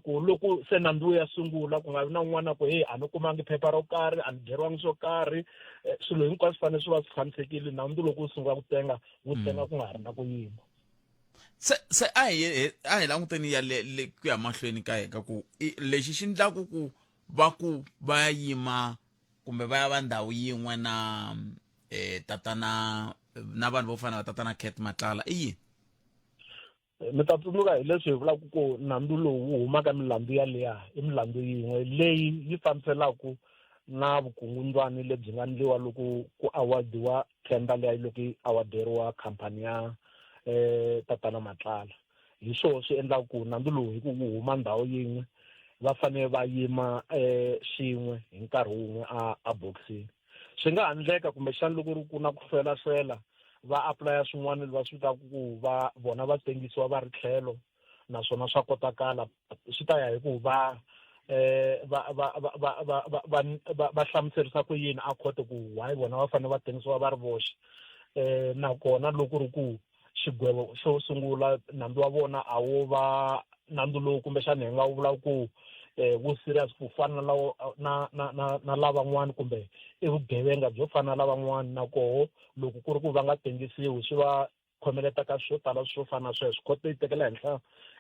Q: ku loko se nandzu wu ya sungula ku nga vi na un'wana ku heyi a ni kumangi phepha ro karhi a ni byeriwangi swo karhi eh, swilo hinkwaswo fanele swi va swi tshamisekile nandzu loko wu sungula ku tenga wu tenga mm. ku nga ha ri na ku yima
A: se se a hi a hi languteni ya le le ku ya mahlweni ka hina ku lexi xi ndlaku ku va ku va yima kumbe va ya va ndhawu yin'we na eh tatana na vanhu vo fana na tatana Cat Matlala i yini
Q: mi ta tsundzuka hi leswi hi vulaka ku nandzu lowu wu humaka milandzu yaliya i milandzu yin'we leyi yi fambiselaka na vukungundzwani lebyi nga ndliwa loko ku awardiwa tender leyi loko yi awaderiwa khampani ya eh tatana Matlala hi swona swi endlaka ku nandzu lowu hi ku wu huma ndhawu yin'we va fanele va yima eh swin'we hi nkarhi wun'we a a bokisini swi nga ha ndleka kumbexana loko ri ku na ku hlwelahlwela va apulaya swin'wana va swi vitaka ku va vona va tengisiwa va ri tlhelo naswona swa kotakala swi ta ya hi ku va eh va va va va va va va va va hlamuserisa ku yini a khoto ku why vona va fanele va tengisiwa va ri voxe eh nakona loko ri ku xigwevo xo sungula nandzu wa vona a wo va nandzu lowu kumbexana hi nga wu vula ku eh wu serious ku fana na na na na na lavan'wana kumbe i vugevenga byo fana na lavan'wana na koho loko ku ri ku va nga tengisiwi swi va khomeleta ka swo tala swo fana na sweswo khoto yi tekela henhla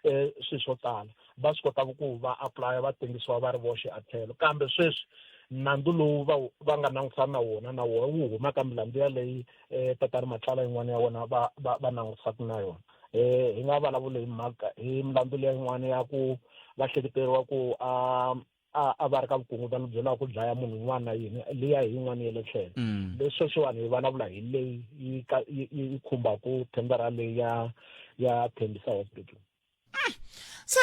Q: um swilo swo tala va swi kotaka ku va apulaya va tengisiwa va ri voxe a tlhelo kambe sweswi nandzu lowu va va nga langutisana na wona na wona wu huma ka milandzu yaleyi um tatana Matlala yin'wana ya wona va va va langutisaka na yona um hi nga vulavuli hi mhaka hi milandzu leyi yin'wana ya ku va hleketeriwa ku a a a va ri ka vukungundwani byo lava ku dlaya munhu un'wana na yini liya hi yin'wana ya le tlhelo mm. leswi sweswiwani hi vulavula hi leyi yi yi khumbaku thendara leyi ya ya Thembisa Hospital
A: se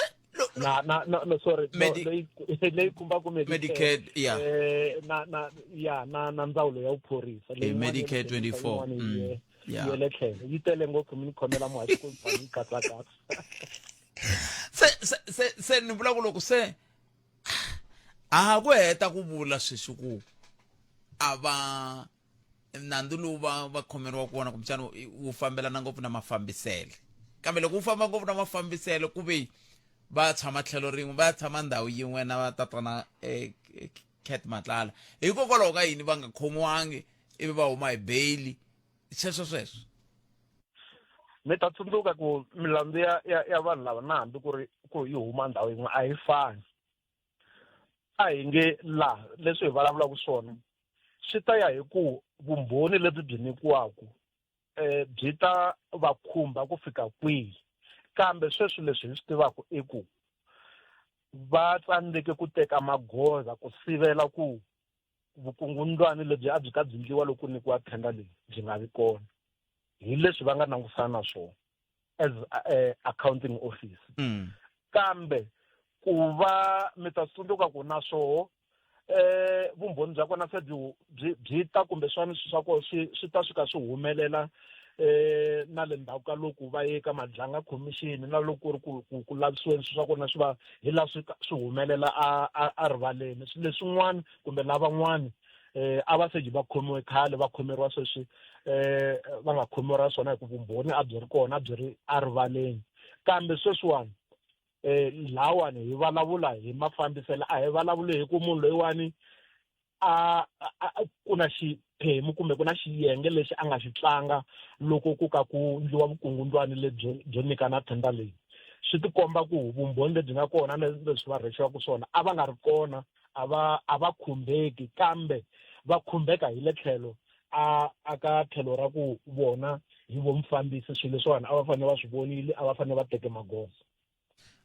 Q: na na no, no sorry no, leyi leyi khumbaku
A: Medicare yeah
Q: eh, na na ya na na ndzawulo ya vuphorisa
A: leyi Medicare 24
Q: mm. yeah. ya le tlhelo yi tele ngopfu mi ni khomela muhaxi ku yi katsakatsa
A: se se se se ni vula ku loko se a ha ku heta ku vula sweswi ku a va nandzu lowu va va khomeriwa wona kumbexana wu fambelana ngopfu na mafambiselo kambe loko wu famba ngopfu na mafambiselo ku ve va tshama tlhelo rin'we va tshama ndhawu yin'we na va tatana eh, Cat Matlala hikokwalaho ka yini va nga khomiwangi ivi va huma hi bail sweswo sweswo
Q: mi ta tsundzuka ku milandzu ya ya ya vanhu lava na hambi ku ri ku yi huma ndhawu yin'we a yi fani a hi nge laha leswi hi vulavulaka swona swi ta ya hi ku vumbhoni lebyi byi nyikiwaka um byi ta va khumba ku fika kwihi kambe sweswi leswi hi swi tivaka i ku va tsandzeke ku teka magoza ku sivela ku vukungundwani lebyi a byi ka byi ndliwa loko ku nyikiwa tender leyi byi nga vi kona hi leswi va nga langutisana na swona as uh, accounting office mm. kambe ku va mi ta tsundzuka ku na swoho eh vumbhoni bya kona se byi byi ta kumbe swani swa kona swi swi ta fika swi humelela eh na le ndzhaku ka loko va ye ka Madlanga Commission na loko ku ri ku ku ku lavisiweni swilo swa kona swi va hi laha swi swi humelela a a a rivaleni swilo leswin'wana kumbe lavan'wana eh a va se va khomiwe khale va khomeriwa sweswi eh va nga khomiwa swona hi ku vumbhoni a byi ri kona a byi ri erivaleni kambe sweswiwani eh lawani hi vulavula hi mafambiselo a hi vulavuli hi ku munhu loyiwani a ku na xiphemu kumbe ku na xiyenge lexi a nga xi tlanga loko ku ka ku ndliwa vukungundwani lebyo byo nyikana thenda leyi swi tikomba ku vumbhoni lebyi nga kona leswi va rhexiwaka swona a va nga ri kona a va a va khumbeki kambe va khumbeka hi le tlhelo a a ka tlhelo ra ku vona hi vo mufambisi swilo leswiwani a va fanele va swi vonile a va fanele va teke magoza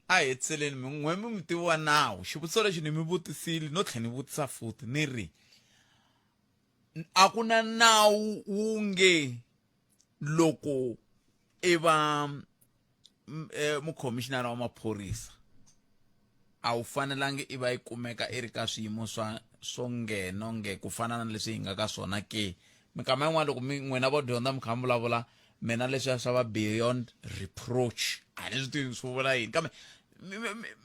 A: a hi hetiseleni mi n'we mi mutivi wa nawu xivutiso lexi ni mi vutisile no tlhela ni vutisa futhi ni ri a ku na nawu wu nge loko i va eh, mukhomishinara wa maphorisa a wu fanelangi i va yi kumeka i ri ka swiyimo swa swo ngheno nge ku fana na leswi hi nga ka swona ke minkama yin'wana loko mi n'wina vo dyondza mi kha mi vulavula mina leswiya swa va beyond reproach a ni swi tivi swi vula yini kambe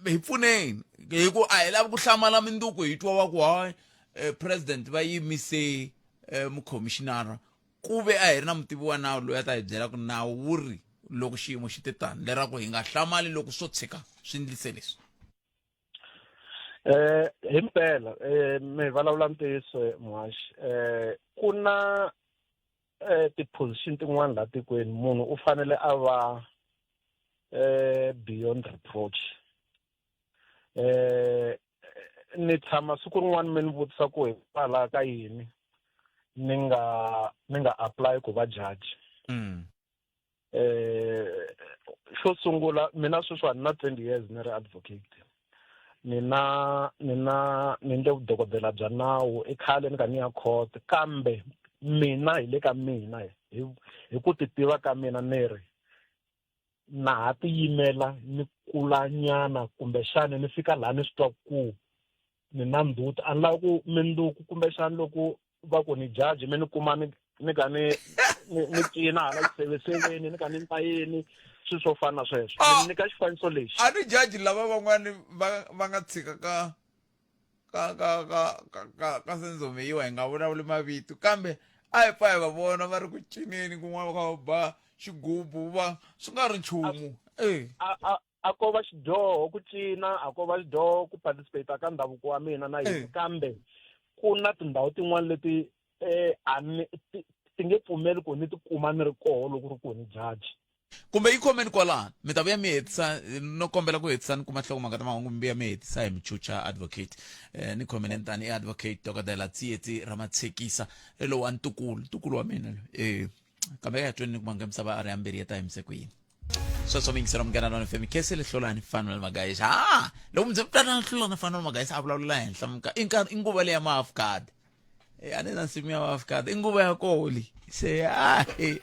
A: hi pfuneni hi ku a hi lavi ku hlamala minduku hi twa va ku hayi eh, president va yimise eh, mukhomishinara ku ve a hi ri na mutivi wa nawu loyi a ta hi byela ku nawu wu ri loko xiyimo xi te tani leraku hi nga hlamali loko swo tshika swi ndlise leswi
Q: eh himpela eh mi vulavula ntiyiso muhaxi eh ku na eh ti-position tin'wana laha tikweni munhu u fanele a va eh beyond reproach eh ni tshama siku rin'wana mi ni vutisa ku hikwalaho ka yini ni nga ni nga apply ku va judge mm. eh xo sungula mina sweswiwani na 20 years ni ri advocate ni na ni na ni ndle vudokodela bya nawu i khale ni ka ni ya court kambe mina hi le ka mina hi hi ku ti tiva ka mina ni ri na ha tiyimela ni kulanyana kumbexani ni fika laha ni swi twaku ku ni na ndzhuti a ni lavi ku mindzuku kumbexani loko va ku ni judge mi ni kuma ni ni ka ni ni ni cina hala xiseveseveni ni ka ni ndla yini swilo swo fana na sweswo ni mi nyika xifaniso lexi
A: A ni judge lava van'wani va va nga tshika ka ka ka ka ka ka ka Senzo Meyiwa hi nga vulavuli mavito kambe a hi pfa hi va vona va ri ku cineni kun'wana va kha va ba xigubu va swi nga ri nchumu e
Q: a a a ko va xidyoho ku cina a ko va xidyoho ku participate ka ndhavuko wa mina na yini kambe ku na tindhawu tin'wana leti a ni ti ti nge pfumeli ku ni tikuma ni ri koho loko ri ku ni judge
A: kumbe yi khomeni kwalano mi ta vuya mi hetisa no kombela ku hetisa ni kuma nhlokomhaka ta mahungu mi vuya mi hetisa hi michucha advocate eh, ni khomeni tani i advocate dokodela tsietsi ramatshekisa lowa ntukulu ntukulu wa mina loyi eh kambe ya tweni ni kuma nga misava a ri yambirhi ya ta yimise ku yini sweswo mi yingisela munghana lona fm khesi lihlolani fanuel magayisa ha loko ndzi vitana hlolani fanuel magayisa a vulavula henhla muka i nkarhi i nguva leya maafukadi a ni na nsimu ya maafukadi i nguva ya koli se hayi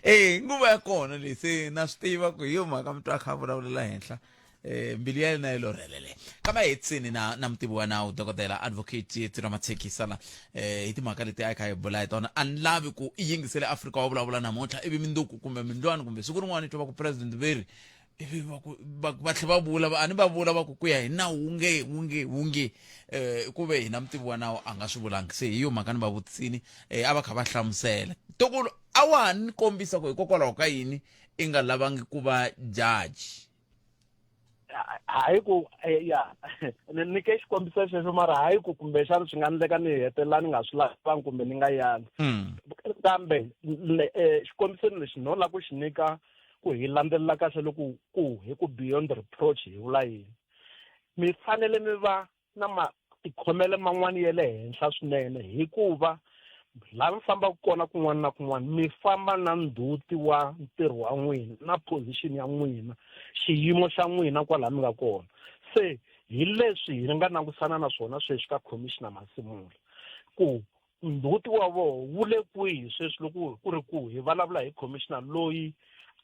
A: eh nguva ya kona leyi se na swi tiva ku hi yo mhaka mutwa a kha a vulavulela henhla eh mbilu ya yena yi lo rhelele kambe a hetiseni na na mutivi wa nawu dokodela advocate Tsietsi Ramatshekisa la eh hi timhaka leti a kha hi bula hi tona a ni lavi ku i yingisele Afrika wa vulavula namuntlha ivi minduku kumbe mindlwani kumbe siku rin'wana i twa va ku president veri ivi va ku va va tlhe va vula va a ni va vula va ku ku ya hi nawu wu nge wu nge wu nge eh ku ve hina mutivi wa nawu a nga swi vulangi se hi yo mhaka ni va vutisini eh a va kha va hlamusela tokolo a wa ha ni kombisa ku hikokwalaho ka yini i nga lavangi ku va judge
Q: hayi ku eh, ya ni nyike xikombiso xexo mara hayi ku kumbexana swi nga endleka ni hetelela ni nga swi lavangi kumbe ni nga yangi kambe eh, xikombiso lexi no lava ku xi nyika ku hi landzelela kahle loko ku hi ku beyond reproach hi vula yini mi fanele mi va na matikhomelo man'wana ya le henhla swinene hikuva laha mi fambaka kona kun'wana na kun'wana mi famba na ndzhuti wa ntirho wa n'wina na position ya n'wina xiyimo xa n'wina kwalaha mi nga kona se hi leswi hi nga langusana na swona sweswi ka commissioner Masimula ku ndzhuti wa voho wu le kwihi sweswi loko ku ri ku hi vulavula hi commissioner loyi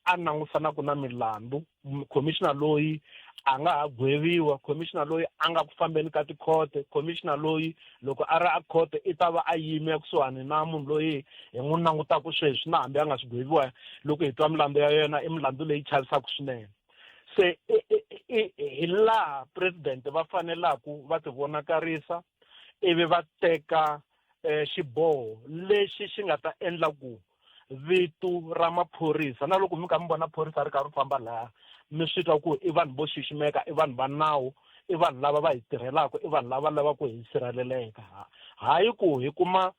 Q: a langusanaka na milandzu commissioner loyi a nga ha gweviwa commissioner loyi a nga ku fambeni ka tikhote commissioner loyi loko a ri a khote i ta va a yime kusuhani na munhu loyi hi n'wi langutaka sweswi na hambi a nga swi gweviwa loko hi twa milandzu ya yena i milandzu leyi chavisaka swinene se hi laha president va fanelaku va ti vonakarisa ivi va teka eh, xiboho lexi xi nga ta endla ku vito ra maphorisa na loko mi kha mi vona phorisa ri karhi ri famba laha mi swi twa ku i vanhu vo xiximeka i vanhu va nawu i vanhu lava va hi tirhelaka i vanhu lava lavaka hi sirheleleka hayi ku hi kuma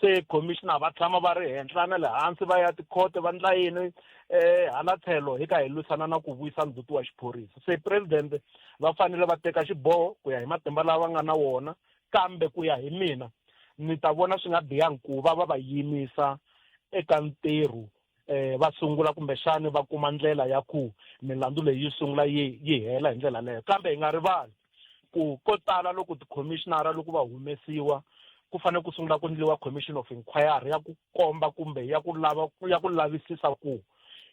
Q: se commissioner va tshama va ri henhla na le hansi va ya tikhote va ndla yini eh hala tlhelo hi ka hi lwisana na ku vuyisa ndzhuti wa xiphorisa se president va fanele va teka xiboho ku ya hi matimba lawa va nga na wona kambe ku ya hi mina ni ta vona swi nga bihangi ku va va va yimisa eka ntirho eh va sungula kumbexani va kuma ndlela ya ku milandzu leyi yi sungula yi yi hela hi ndlela leyo kambe hi nga rivali ku ko tala loko tikhomishinara loko va humesiwa ku fanele ku sungula ku endliwa commission of inquiry ya ku komba kumbe ya ku lava ya ku lavisisa ku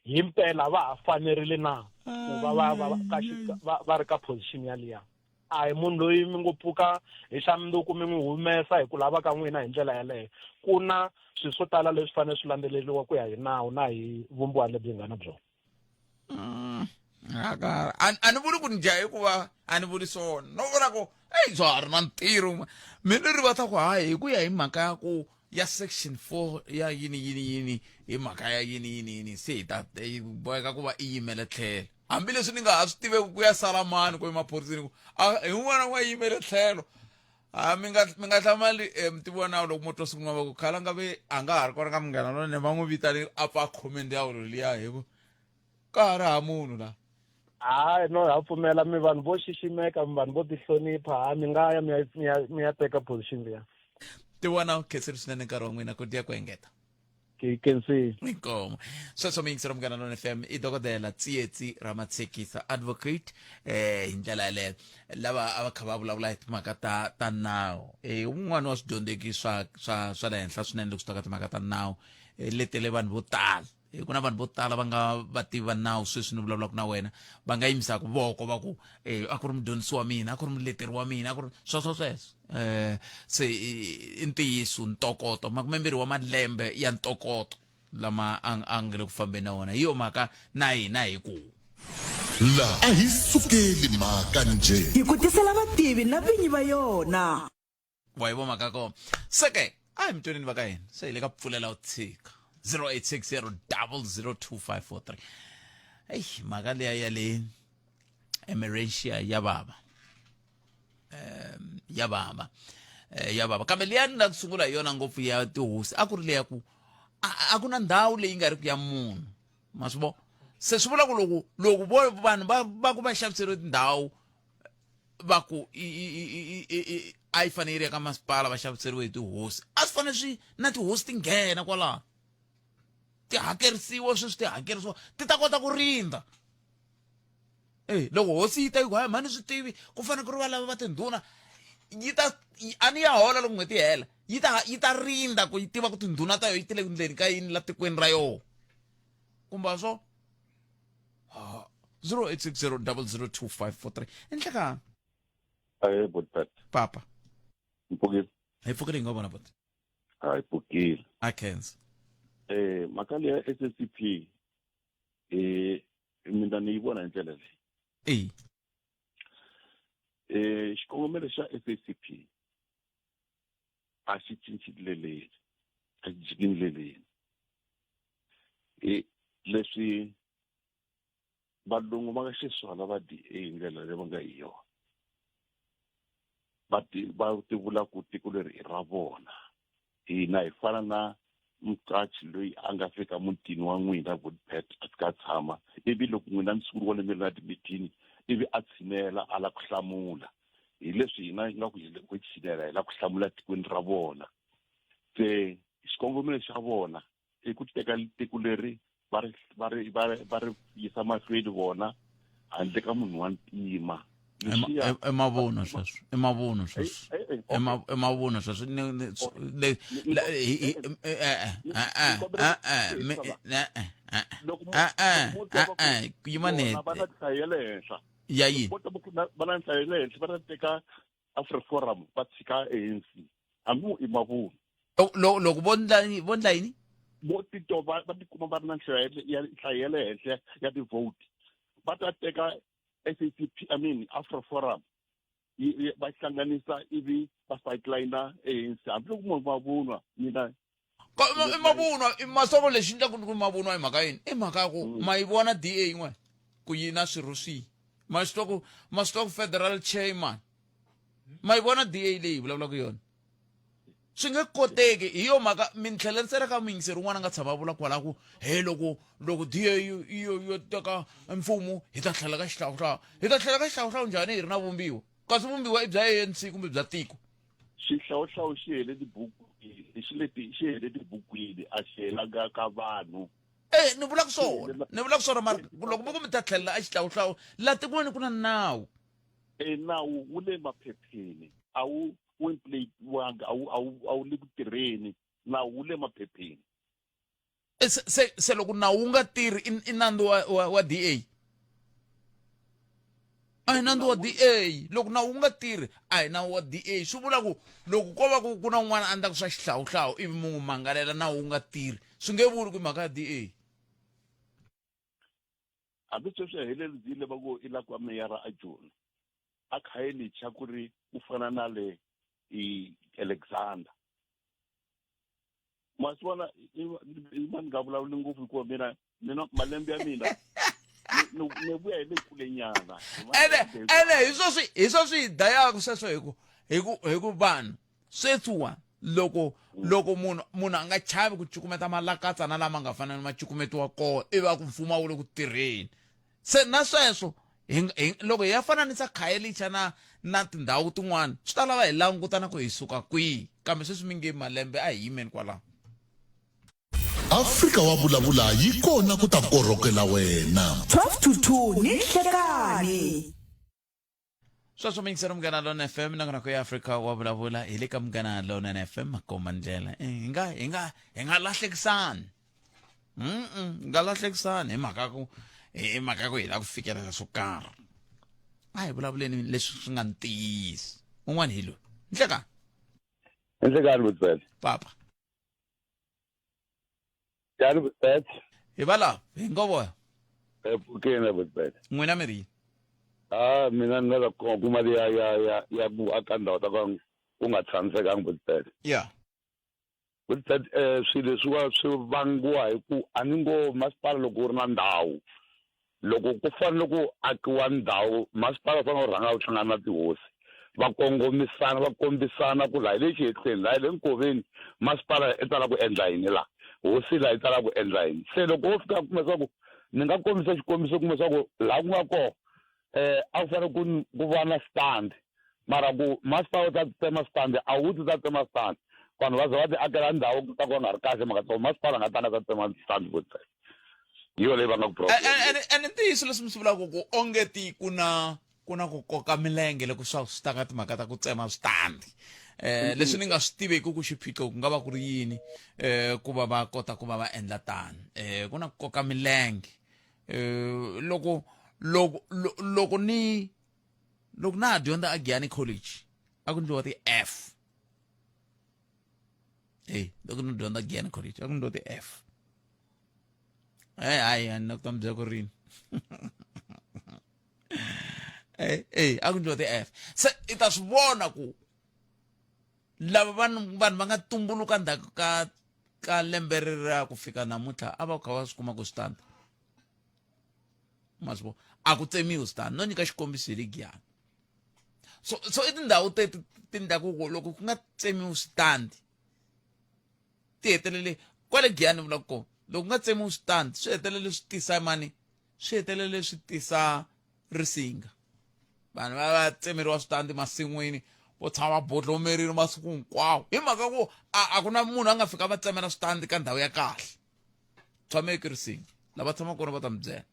Q: himpela va ha fanerile na ku va va va ka va va ri ka position yaliya a hi munhu loyi mi ngo pfuka hi xa mundzuku mi n'wi humesa hi ku lava ka n'wina hi ndlela yaleyo ku na swilo swo tala leswi fanele swi landzeleriwa ku ya hi nawu na hi vumbiwa lebyi nga na byona
A: mm, a ni vuli ku ni dya hikuva a ni vuli swona no vula ku eyi bya ha ri na ntirho mi ni rivata ku hayi hi ku ya hi mhaka ya ku ya section 4 ya yini yini yini hi mhaka ya yini yini yini se hi ta boheka ku va i yimele tlhelo hambileswi ni nga ha swi tiveki ku ya sala mani ku emaphoriseni ku hi un'wana wa yimele tlhelo a mi nga mi nga hlamali eh, mutivi wa nawu loko mo twa siku rin'wana va ku khala nga ve a nga ha ri kona ka munghana lonene va n'wi vitani a pfa a khome ndzawulo liya hi ku ka ha ri ha munhu la
Q: hayi no ha pfumela mi vanhu vo xiximeka mi vanhu vo tihlonipha ha mi nga ya mi ya mi ya mi ya teka position liya
A: tiwana khenseri swinene nkarhi wa n'wina ku tiya ku engeta
Q: ke kensile
A: inkomo sweswo mi yingisela munghana lona fm i dokodela tsietsi ramatshekisa advocate eh hi ndlela yaleyo lava a va kha va vulavula hi timhaka ta ta nawu eh un'wana wa swidyondzeki swa swa swa le henhla swinene loko swi ta ka timhaka ta nawu eh, letele vanhu vo tala Eh, ku na vanhu vo tala va nga vativi va nawu sweswi ni vulavulaka na wena va nga yimisaka voko va ku eh, a ku ri mudyondzisi wa mina a ku ri muleteri wa mina a ku ri sweswo sweswo um se i ntiyiso ntokoto makumembirhi wa malembe ya ntokoto lama a nga le ku fambeni na wona hi yo mhaka na hina hi ku
B: la a hi sukeli mhaka njhe
I: hi ku tisela vativi na vinyi va yona
A: wa yi vo mhaka kona se ke a hi mitweneni va ka hina se hi le ka pfulela u tshika 0860 002543 eyi mhaka liya ya le emerentia ya vava um ya vava eh, ya vava kambe liya ni la ku sungula hi yona ngopfu ya tihosi a ku ri leya ku a ku na ndhawu leyi nga ri ku ya munhu ma swi vona se swi vula ku loko loko vo vanhu va va ku va xaviseriwe tindhawu va ku a yi fanele yi ri ya ka masipala va xaviseriwe hi tihosi a swi fanele swi na tihosi ti nghena kwalaho ti hakerisiwa sweswi ti hakerisiwa ti ta kota ku rindza e loko hosi yi ta yi ku hayi mhani swi tivi ku fanele ku ri va lava va tindhuna yi ta a ni ya hola loko n'hweti yi hela yi ta yi ta rindza ku yi tiva ku tindhuna ta yona yi tile ku ndleni ka yini la tikweni ra yona kumbe a swo 0860 002543 enhlekani
R: ahe botpat
A: papa
R: mpfukile
A: hi pfukile hi nga vona bot
R: hayi pfukile
A: a khensa
R: eh mhaka leya SACP eh mina ni yi vona hi ndlela leyi
A: eyi
R: eh xikongomelo xa SACP a xi cinci ndleleni a xi jiki ndleleni leswi valungu va nga xiswona va DA hi ndlela leyi va nga hi yona va ti va ti vula ku tiko leri i ra vona hina hi fana na muqachi loyi a nga fika mutini wa n'wina Woodpet a fika a tshama ivi loko n'wina mi siku rin'wana mi ri na timithini ivi a tshinela a la ku hlamula hi leswi hina nga ku hi tshinela hi la ku hlamula tikweni ra vona se xikongomelo xa vona i ku teka tiko leri va ri va ri va ri va ri yisa mahlweni vona handle ka munhu wa ntima
A: i mavunwa sweswo i mavunwa sweswo i mavunwa sweswo yima ni
R: va na nhlayo ya le henhla
A: ya yini
R: va na nhlayo ya le henhla va ta teka afriforum va tshika ANC hambi i mavunwa
A: loko vo ndla vo ndla yini
R: vo titwa va va tikuma va ri na nhlayo ya nhlayo ya le henhla ya ti-vote va ta teka SACP I mean Afroforum va hlanganisa ivi va sideline ANC hambi loko munhu mavunwa mina
A: i mavunwa i masoko lexi endlaku ni ku mavunwa i mhaka yini i mhaka ya ku ma yi vona da yin'we ku yi na swirho swihi ma swi twa ku ma swi twa ku federal chairman ma yi vona da leyi hi vulavulaka yona swi nge koteki hi yo mhaka mi ni tlhelerisela ka muyingiseri un'wana a nga tshama a vula kwala ku he loko loko da yo yo teka mfumo hi ta tlhela ka xihlawuhlawu hi ta tlhela ka xihlawuhlawu njhani hi ri na vumbiwa kasi vumbiwa i bya anc kumbe bya tiko
R: xihlawuhlawu xi hele tibukwini xi le xi hele tibukwini a xi helanga ka vanhu
A: Eh, ni vula ku swona ni vula ku swona mara loko mi ku mi ta tlhelela a xihlawuhlawu laha tikweni ku na nawu
R: e nawu wu le maphepheni a wu wanga a wu a wu a wu le ku tirheni nawu wu le maphepheni
A: Eh, se se, se loko nawu wu nga tirhi i, i nandzu wa, wa, wa DA a hi nandzu wa DA loko nawu wu nga tirhi a hi nawu wa DA swi vula ku loko ko va ku ku na un'wana a endlaka swa xihlawuhlawu ivi mi n'wi mangalela nawu wu nga tirhi swi nge vuli ku i mhaka ya DA
R: hambi sweswi a helelizile va ku i la ku va meyara a joni a khayelitsha ku ri ku fana na le i alexander ma swi vona i ma ni nga vulavuli ngopfu hikuva mina mina malembe ya mina ni vuya hi le kulenyana
A: ene ene hi swo swi hi swo swi hi dayaka sweswo hi ku hi ku hi ku vanhu sweswiwa loko loko munhu munhu a nga chavi ku cukumeta malakatsa na lama nga fanele ma cukumetiwa kona ivi a ku mfumo a wu le ku tirheni se na sweswo hi loko hi ya fananisa khayelicha na na tindhawu tin'wana swi ta lava hi languta na ku hi suka kwihi kambe sweswi mi nge malembe a hi yimeni kwalaho
B: Afrika wa vulavula yi kona ku ta korhokela wena.
I: 12 to 2 ni nhlekani.
A: Sweswo mi yingisela Munghana Lonene FM nongonoko ya Afrika wa vulavula hi le ka Munghana Lonene FM makomba ndlela eh, hi nga hi nga hi nga lahlekisani. Mm nga lahlekisani hi mhaka ku hi mhaka ku hi lava ku fikelela swo karhi a hi vulavuleni leswi swi nga ntiyiso un'wana hi loyi nhlekani
S: Nhlekani Butbet.
A: Papa.
S: Njhani Butbet?
A: Hi va lava hi ngo voya.
S: Epfukeni Butbet.
A: N'wina mi ri yini?
S: Ah mina ni nga ta kuma ya ya ya ya ku aka ndhawu ta ku nga tshamisekanga Butbet.
A: Yeah.
S: Butbet eh swilo leswiwa swi vangiwa hi ku a ni ngo masipala loko wu ri na ndhawu loko ku fanele ku akiwa ndhawu masipala wu fanele wu rhanga wu hlangana na tihosi va kongomisana va kombisana ku laha hi le xihehleni laha hi le nkoveni masipala i tala ku endla yini laha hosi laha yi tala ku endla yini se loko wo fika kuma swa ku ni nga kombisa xikombiso kuma swa ku laha ku nga kona eh a ku fanele ku ku va na stand mara ku masipala wu ta tsema stand a wu ti ta tsema stand vanhu va za va ti akela ndhawu ta ku va nga ri kahle mhaka ta masipala nga tanga ta tsema stand vo tsema hi yona leyi va nga ku problem
A: ene ntiyiso leswi mi swi vulaka ku onge ti ku na ku na ku koka milenge loko swa swi ta ka timhaka ta ku tsema switandi eh leswi ni nga swi tiveki ku xiphiqo ku nga va ku ri yini eh ku va va kota ku va va endla tano eh ku na ku koka milenge eh loko loko loko ni loko na ha dyondza a Giyani College a ku ndliwa ti-F hey loko ni dyondza Giyani College a ku ndliwa ti-F hey hayi a ni na ku ta mi byela ku rini hey hey a ku ndliwa ti-F se i ta swi vona ku lava vanhu vanhu va nga tumbuluka ndzhaku ka ka lembe rera ku fika namuntlha a va kha va swi kuma ku switandi ma swi vona a ku tsemiwi switandi no nyika xikombiso hi le giyani so so i tindhawu teti ti ndlaku ku loko ku nga tsemiwi switandi ti hetelele kwale giyani vulaka kona loko ku nga tsemiwi switandi swi hetelele swi tisa mani swi hetelele swi tisa risinga vanhu va va tsemeriwa switandi masin'wini vo tshama va bodlomerile masiku hinkwawo hi mhaka ku a a ku na munhu a nga fika va tsemela switandi ka ndhawu ya kahle tshameki risinga lava tshamaka kona va ta mi byela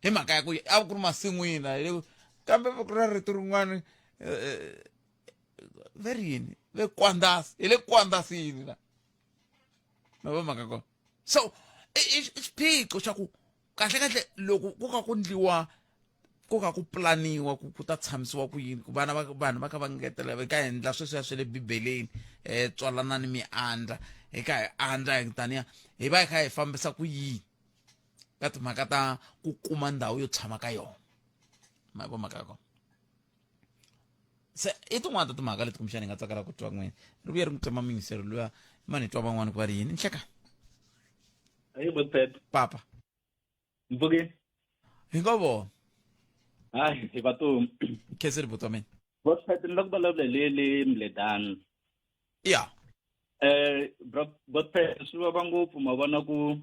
A: hi mhaka ya ku a ku ri masin'wini kambe ku ri na rito rin'wana eh, eh, ve ri yini ve kwandasi hi le kwandasini la ma va mhaka kona so i xiphiqo xa ku kahle kahle loko ku ka ku ndliwa ku ka ku planiwa ku ku ta tshamisiwa ku yini ku vana va vanhu va kha va ngetela hi ka endla sweswiya swa le bibeleni um tswalanani mi andza hi ka hi andza hi taniya hi va hi kha hi fambisa ku yini ka timhaka ta ku kuma ndhawu yo tshama ka yona ma vo mhaka ya kona se i tin'wana ta timhaka leti kumbexana hi nga tsakela ku twa n'wini ri vuye ri n'wi tsema muyingiseri luya mani hi twa van'wana ku va ri yini nhleka
T: Hey, Botpet.
A: Papa.
T: Mpfukeni.
A: Hi ngo vona.
T: Hayi, hi vatomi.
A: Khenseni buti wa mina.
T: Botpet ni la ku vulavula le le Mledana.
A: Ya.
T: Eh, Botpet swi vava ngopfu ma vona ku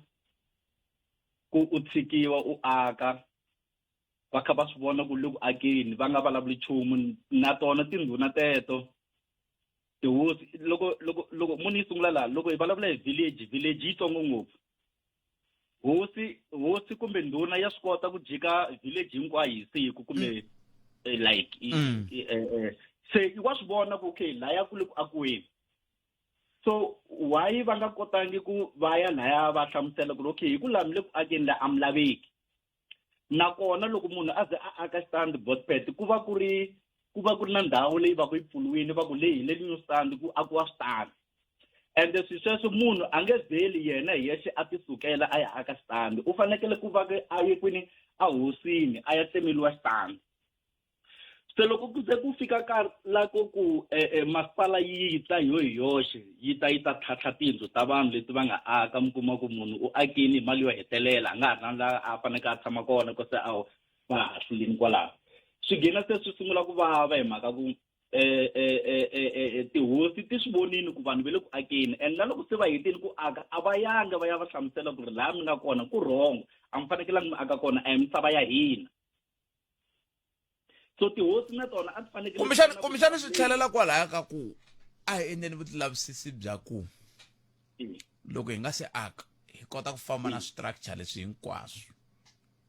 T: ku u tshikiwa u aka va kha va swi vona ku le ku akeni va nga vulavuli nchumu na tona tindhuna teto tihosi loko loko loko munhu yi sungula laha loko hi vulavula hi village village yitsongo ngopfu hosi hosi kumbe ndhuna ya swi kota ku jika village hinkwayo hi siku kumbe mm. eh, like mm. eh, eh, se wa swi vona ku okay laya ku le ku akiweni so why va nga kotangi ku va ya laya va hlamusela ku ri okay hi ku laha mi le ku akeni la a mi laveki nakona loko munhu a ze a aka xitandi botpet ku va ku ri ku va ku ri na ndhawu leyi va ku yi pfuriwile va ku leyi hi le new stand ku akiwa switandi ende swi sweswo munhu a nge vheli yena hi yexe a ti sukela a ya aka xitandi u fanekele ku va a ye kwini a hosini a ya tsemeliwa xitandi se loko ku ze ku fika ka la ko ku eh, eh, masipala yi ta yo hi yoxe yi ta yi ta tlhatlha tiyindlu ta vanhu leti va nga aka mi kuma ku munhu u akini hi mali yo hetelela a nga ha ri na laha a faneke a tshama kona ko se a va hahlulini kwalaho swi gina se swi sungula ku vava hi mhaka ku eh, eh, eh, eh, eh, tihosi ti swi vonini ku vanhu va le ku akeni and na loko se va hetini ku aka a va yanga va ya va hlamusela ku ri laha mi nga kona ku wrong a mi fanekelanga mi aka kona a hi misava ya hina so tihosi na tona a ti fanekele
A: kumbexana kumbexana swi tlhelela kwalaya ka ku a hi endleni vutilavisisi bya ku loko hi nga se aka hi kota ku famba na structure leswi hinkwaswo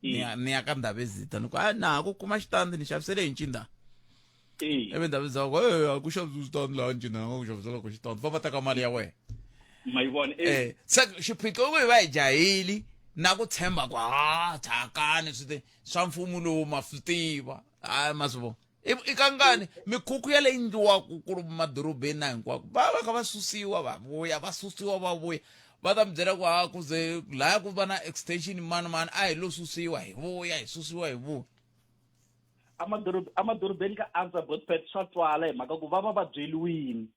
A: ni ya ni ya ka ndhavezita ni ku a na ha ku kuma xitandi ni xavisele hi ncinda ivi ndhavezita ku e a ku xavisiwi xitandi laha ncinda nga ku xavisela ku xitandi va va teka mali ya wena
T: Ma yi vona?
A: Eh, se xiphiqo i ku hi va hi jahili na ku tshemba ku ha thyakani swi te swa mfumo lowu ma swi tiva hayi ma swi vona I kangani mikhukhu ya leyi endliwaka ku ri madorobeni na hinkwako va va kha va susiwa va vuya va susiwa va vuya va ta mi byela ku ha ku ze laya ku va na extension mani mani a hi lo susiwa hi vuya hi susiwa hi vuya.
T: Amadorobeni ka antswa botpet, swa twala hi mhaka ku va va va byeliwini,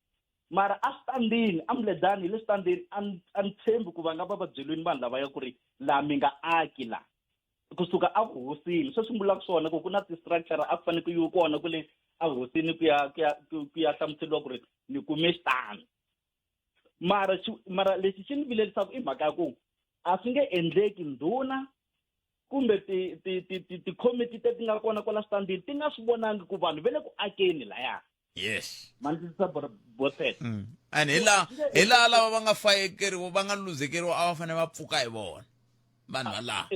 T: mara a switandini amuledani hi le switandini a ni tshembi ku va nga va va byeliwini vanhu lavaya ku ri laha mi nga aki la kusuka a vuhosini. Sweswi mi vulaka swona ku ku na ti-structure a ku fanele ku yiwe kona kule a vuhosini ku ya ku ya ku ya hlamuseriwa ku ri ni kume xitandi. Mara lexi xi ni vilerisaka i mhaka ya ku a swi nge endleki ndhuna kumbe tikhomiti ti nga kona kwala switandini ti nga swi vonangi ku vanhu va le ku akeni laya.
A: Yes.
T: Ma ni twisisa, Botpet?
A: And hi laha lava va nga fayekeriwa, va nga luzekeriwa, a va fanele va pfuka hi vona vanhu va laha.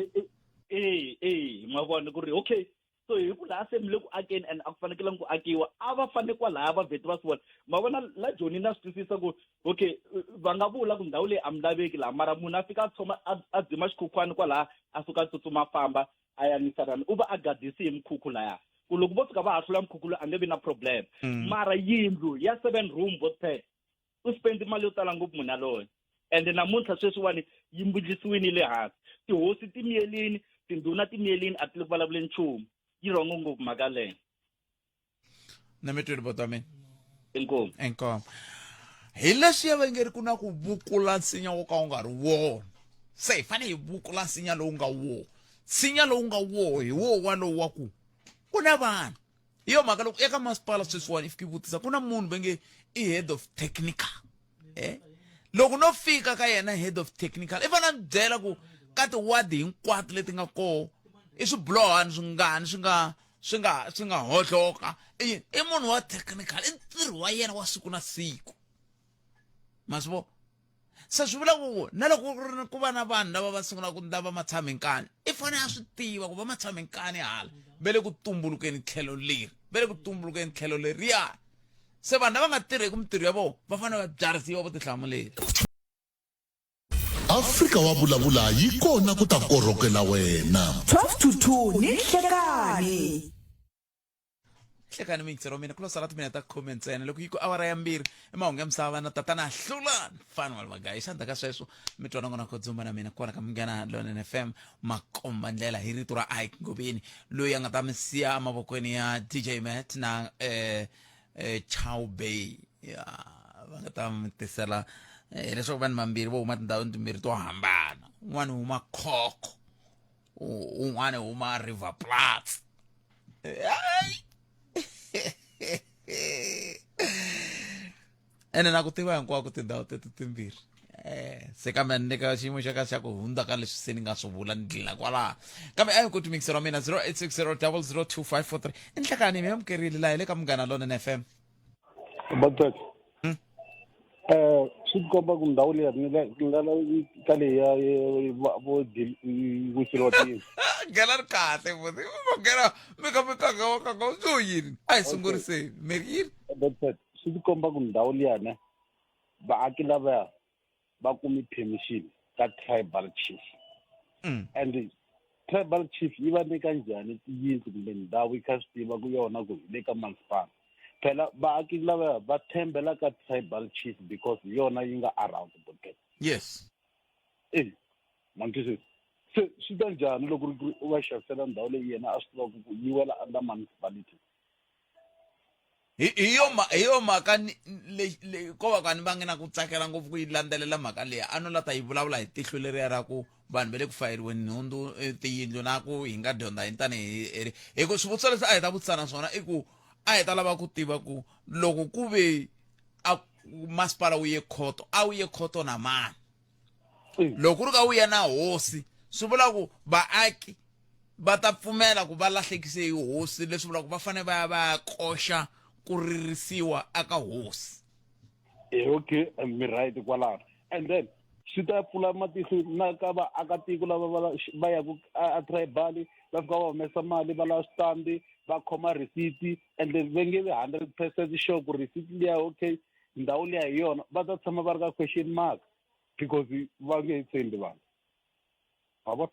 T: Eh, ma vona ku ri okay, so hi ku laha se mi le ku akeni and a ku fanekelanga ku akiwa, a va fane kwalaya va vheti va swi vona. Ma vona la Joni, na swi twisisa ku okay, va nga vula ku ndhawu leyi a mi laveki laha, mara munhu a fika a tshoma a dzima xikhukhwani kwalaha, a suka a tsutsuma a famba a ya nisarani, u va a gadisi hi mikhukhu laya, ku loko vo fika va hahlula mikhukhu loyi a nge vi na problem. Mara yindlu ya seven room, Botpet, u spend mali yo tala ngopfu munhu yaloye, ende namuntlha sweswiwani yi mbudlisiwini le hansi, tihosi ti miyelini, tindhuna ti miyelini, a ti le ku vulavuleni nchumu. Yi rhongo ngopfu mhaka leyo.
A: Na mi twile, bota mina.
T: Inkomu.
A: Inkomu. Hi leswiya va nge ri ku na ku vukula nsinya wo ka wu nga ri wona, se hi fanele hi vukula nsinya lowu nga wona. Nsinya lowu nga woho hi wo walowu wa ku ku na vanhu. Hi yo mhaka loko eka masipala sweswiwani i fika i vutisa, ku na munhu va nge i head of technical, loko no fika ka yena head of technical i fanele a ni byela ku ka tiwadi hinkwato leti nga koho i swibulohani swingani swi nga hohloka. I munhu wa technical, i ntirho wa yena wa siku na siku, ma swi vona. Se swi vula ku na loko ku ri ku va na vanhu lava va sungulaka ku lava matshaminkani, i fanele a swi tiva ku va matshaminkani hala va le ku tumbulukeni tlhelo leri, va le ku tumbulukeni tlhelo leriya. Se vanhu lava nga tirheki mintirho ya vona va fanele va byarisiwa vutihlamuleri.
B: Afrika wa vulavula yi kona ku ta korhokela wena.
I: 12 to 2 ni nhlekani.
A: Hlekani miyingisero mina, ku lo sala timinete ta khume ntsena loko yi ku awara ya mbirhi i mahungu ya misava na tatana Hlulani Fanuel Magayi. Xandla ka sweswo mi twa nongona ko dzumba na mina kona ka Munghana Lonene FM, makomba ndlela hi rito ra Ike Ngobeni loyi a nga ta mi siya emavokweni ya DJ Matt na Chow Bay ya va nga ta mi tisela leswaku vanhu vambirhi vo huma tindhawini timbirhi to hambana, un'wana huma Khokho, un'wana huma River Platz. Hayi, ene na ku tiva hinkwako tindhawu teto timbirhi. Se kambe ni ka xiyimo xa ka xa ku hundza ka leswi se ni nga swi vula ni dlina kwalaha, kambe a hi ku timikiselo wa mina 0860 00 2543. I nhlekani, mi amukerile laha hi le ka Munghana Lonene FM.
F: Botpet, swi tikomba ku ndhawu leyi ni nga ka leyi ya vo wiseriwa tiyindlu.
A: Nghena ri kahle futhi nghena mi ka mi kanga wa kanga swo yini, a hi sunguriseni mi ri yini.
F: Botpet, swi tikomba ku ndhawu liyani vaaki lavaya va kumi permission ka tribal chief. And tribal chief yi va nyika njhani tiyindlu kumbe ndhawu yi kha swi tiva ku yona ku hi le ka masipala? Phela vaaki lavaya va tshembela ka tribal chief because hi yona yi nga around, Botpet.
A: Yes.
F: E mantwisisa, se swi ta njhani loko ri ku u va xavisela ndhawu leyi yena a swi tivaka ku yi wela under municipality?
A: Hi yo mhaka le ko va ka ni va nge na ku tsakela ngopfu ku yi landzelela mhaka leyi, a no la ta yi vulavula hi tihlo leriya ra ku vanhu va le ku fayeriweni nhundzu, tiyindlu, na ku hi nga dyondza yini tanihi hi ku swivutiso leswi a hi ta vutisana swona i ku a hi ta lava ku tiva ku loko ku ve a masipala wu ye khoto, a wu ye khoto na mani? Loko ku ri ka wu ya na hosi, swi vula ku vaaki va ta pfumela ku va lahlekise hi hosi, leswi vulaka va fanele va ya va ya koxa ku ririsiwa aka hosi.
F: Okay, mi right kwalano. And then swi ta pfula matihlo na ka vaakatiko lava va yaku a tribal, va fika va humesa mali, va lava switandi, va khoma receipt, and then va nge vi 100% sure ku receipt liya, okay, ndhawu liya hi yona. Va ta tshama va ri ka question mark.
J: Because va nge he tshembi vanhu. Ma vona?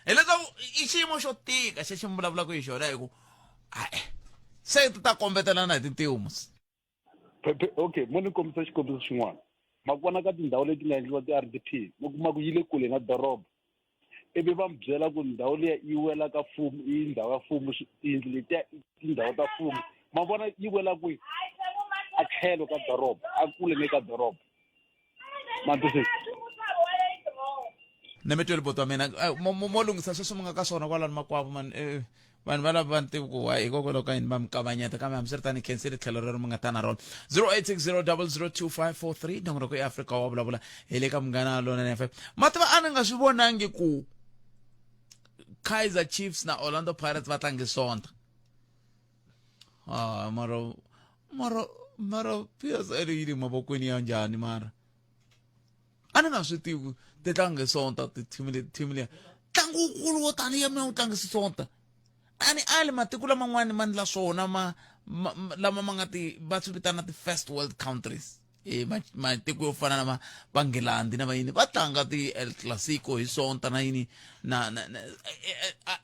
A: Hileswaku i xiyimo xo tika xexi mi vulavulaka hi xona hi ku hayi se ti ta kombetelana hi tintiho musi.
J: Okay, mo ni kombisa xikombiso xin'wana. Ma ku vona ka tindhawu leti nga endliwa ti-R_D_P, mi kuma ku yi le kule na doroba. Ivi va mi byela ku ndhawu liya yi wela ka mfumo, i ndhawu ya mfumo, tiyindlu letiya i tindhawu ta mfumo. Ma vona yi wela kwihi? A tlhelo ka doroba, a kule ne ka doroba. Ma twisisa?
A: Na mi tweli buti wa mina, mo lunghisa sweswi mi nga ka swona kwalano makwavo man, vanhu va lava va ni tivi ku hayi hikokwalaho ka yini va mi kavanyeta, kambe hambiswiritano hi khensile tlhelo rero mi nga ta na rona. 0860002543 nongonoko ya Afrika wa vulavula hi le ka Munghana Lonene FM. Ma tiva a ni nga swi vonangi ku Kaizer Chiefs na Orlando Pirates va tlange Sonta. Ah, mara mara mara PSL yi le mavokweni ya njhani mara? A ni nga swi tivi ti tlange Sonta ti-team leti, team liya. Ntlangu wukulu wo tani ya mina wu tlangisi Sonta. A ni ali matiko laman'wani ma ndla swona ma, ma, lama ma nga ti va swi vitana ti-first world countries. E, matiko yo fana na va, va Nghilandhi na va yini va tlanga ti-El Clasico hi Sonta na yini na, na, na e, e, a,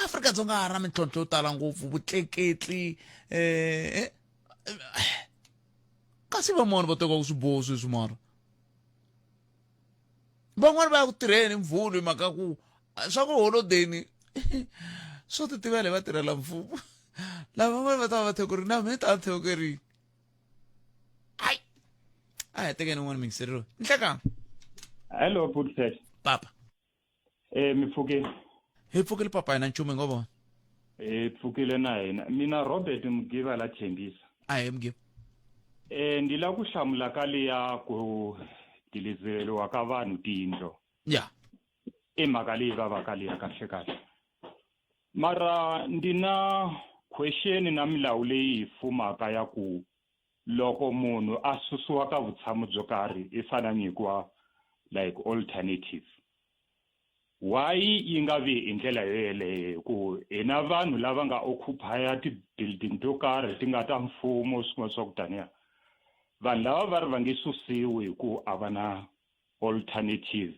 A: Afrika-Dzonga ha ri na mintlhontlho yo tala ngopfu, vutleketli, eh, kasi van'wana va tekaka swiboho sweswi mara van'wana va ya ku tirheni mvulu hi mhaka ku swa ku holodeni swo ti tivela hi vatirhela mfumo lava van'wana va ta va va thekerini na mina ta thekerini. Hayi, a hi tekeni un'wana mingiseri loyi. Nhlekani.
U: Hello, Putset.
A: Papa.
U: Mi pfukile?
A: Hi pfukile papa, hina nchumu hi ngo vona.
U: Hi pfukile na hina. Mina Robert Mugiva la Tshembisa.
A: A hi Mugiva.
U: Ndi la ku hlamula ka liya ku dilizeriwa ka vanhu tiyindlo.
A: Ya.
U: I mhaka leyi vavaka liya kahle kahle. Mara ndi na question na milawu leyi hi fumaka ya ku loko munhu a susiwa ka vutshamo byo karhi i fanele a nyikiwa like alternative. Why yi nga vi hi ndlela yoyeleyo? Hi ku hi na vanhu lava nga occupy ti-building to karhi ti nga ta mfumo swin'wana swa ku taniya. Vanhu lava va ri va nge susiwi hi ku a va na alternative.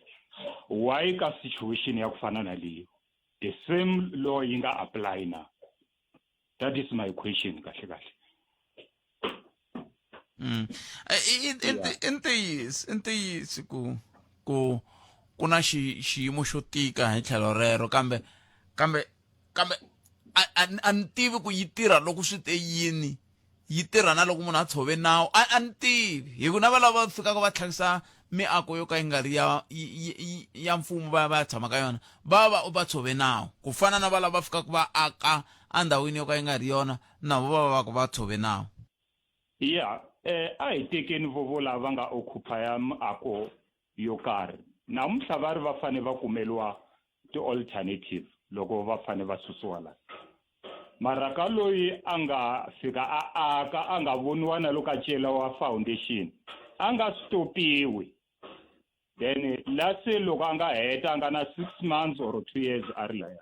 U: Why ka situation ya ku fana na leyi the same law yi nga apply na? That is my question kahle kahle.
A: I ntiyiso ku ku ku na xiyimo xo tika hi tlhelo rero, kambe kambe kambe a ni tivi ku yi tirha loko swi te yini, yi tirha na loko munhu a tshove nawu. A ni tivi hi ku na va lava fikaka va tlhakisa miako yo ka yi nga ri ya mfumo va ya va ya tshama ka yona, va va va tshove nawu, ku fana na va lava fikaka va aka endhawini yo ka yi nga ri yona, na vo va va va tshove nawu.
U: Ya, a hi tekeni vo vo lava nga occupy miako yo karhi namuntlha va ri va fanele va kumeliwa ti-alternative loko va fanele va susiwa la. Mara ka loyi a nga fika a aka a nga voniwa na loko a celiwa foundation a nga stopiwi, then la se loko a nga heta a nga na 6 months or 2 years a ri laya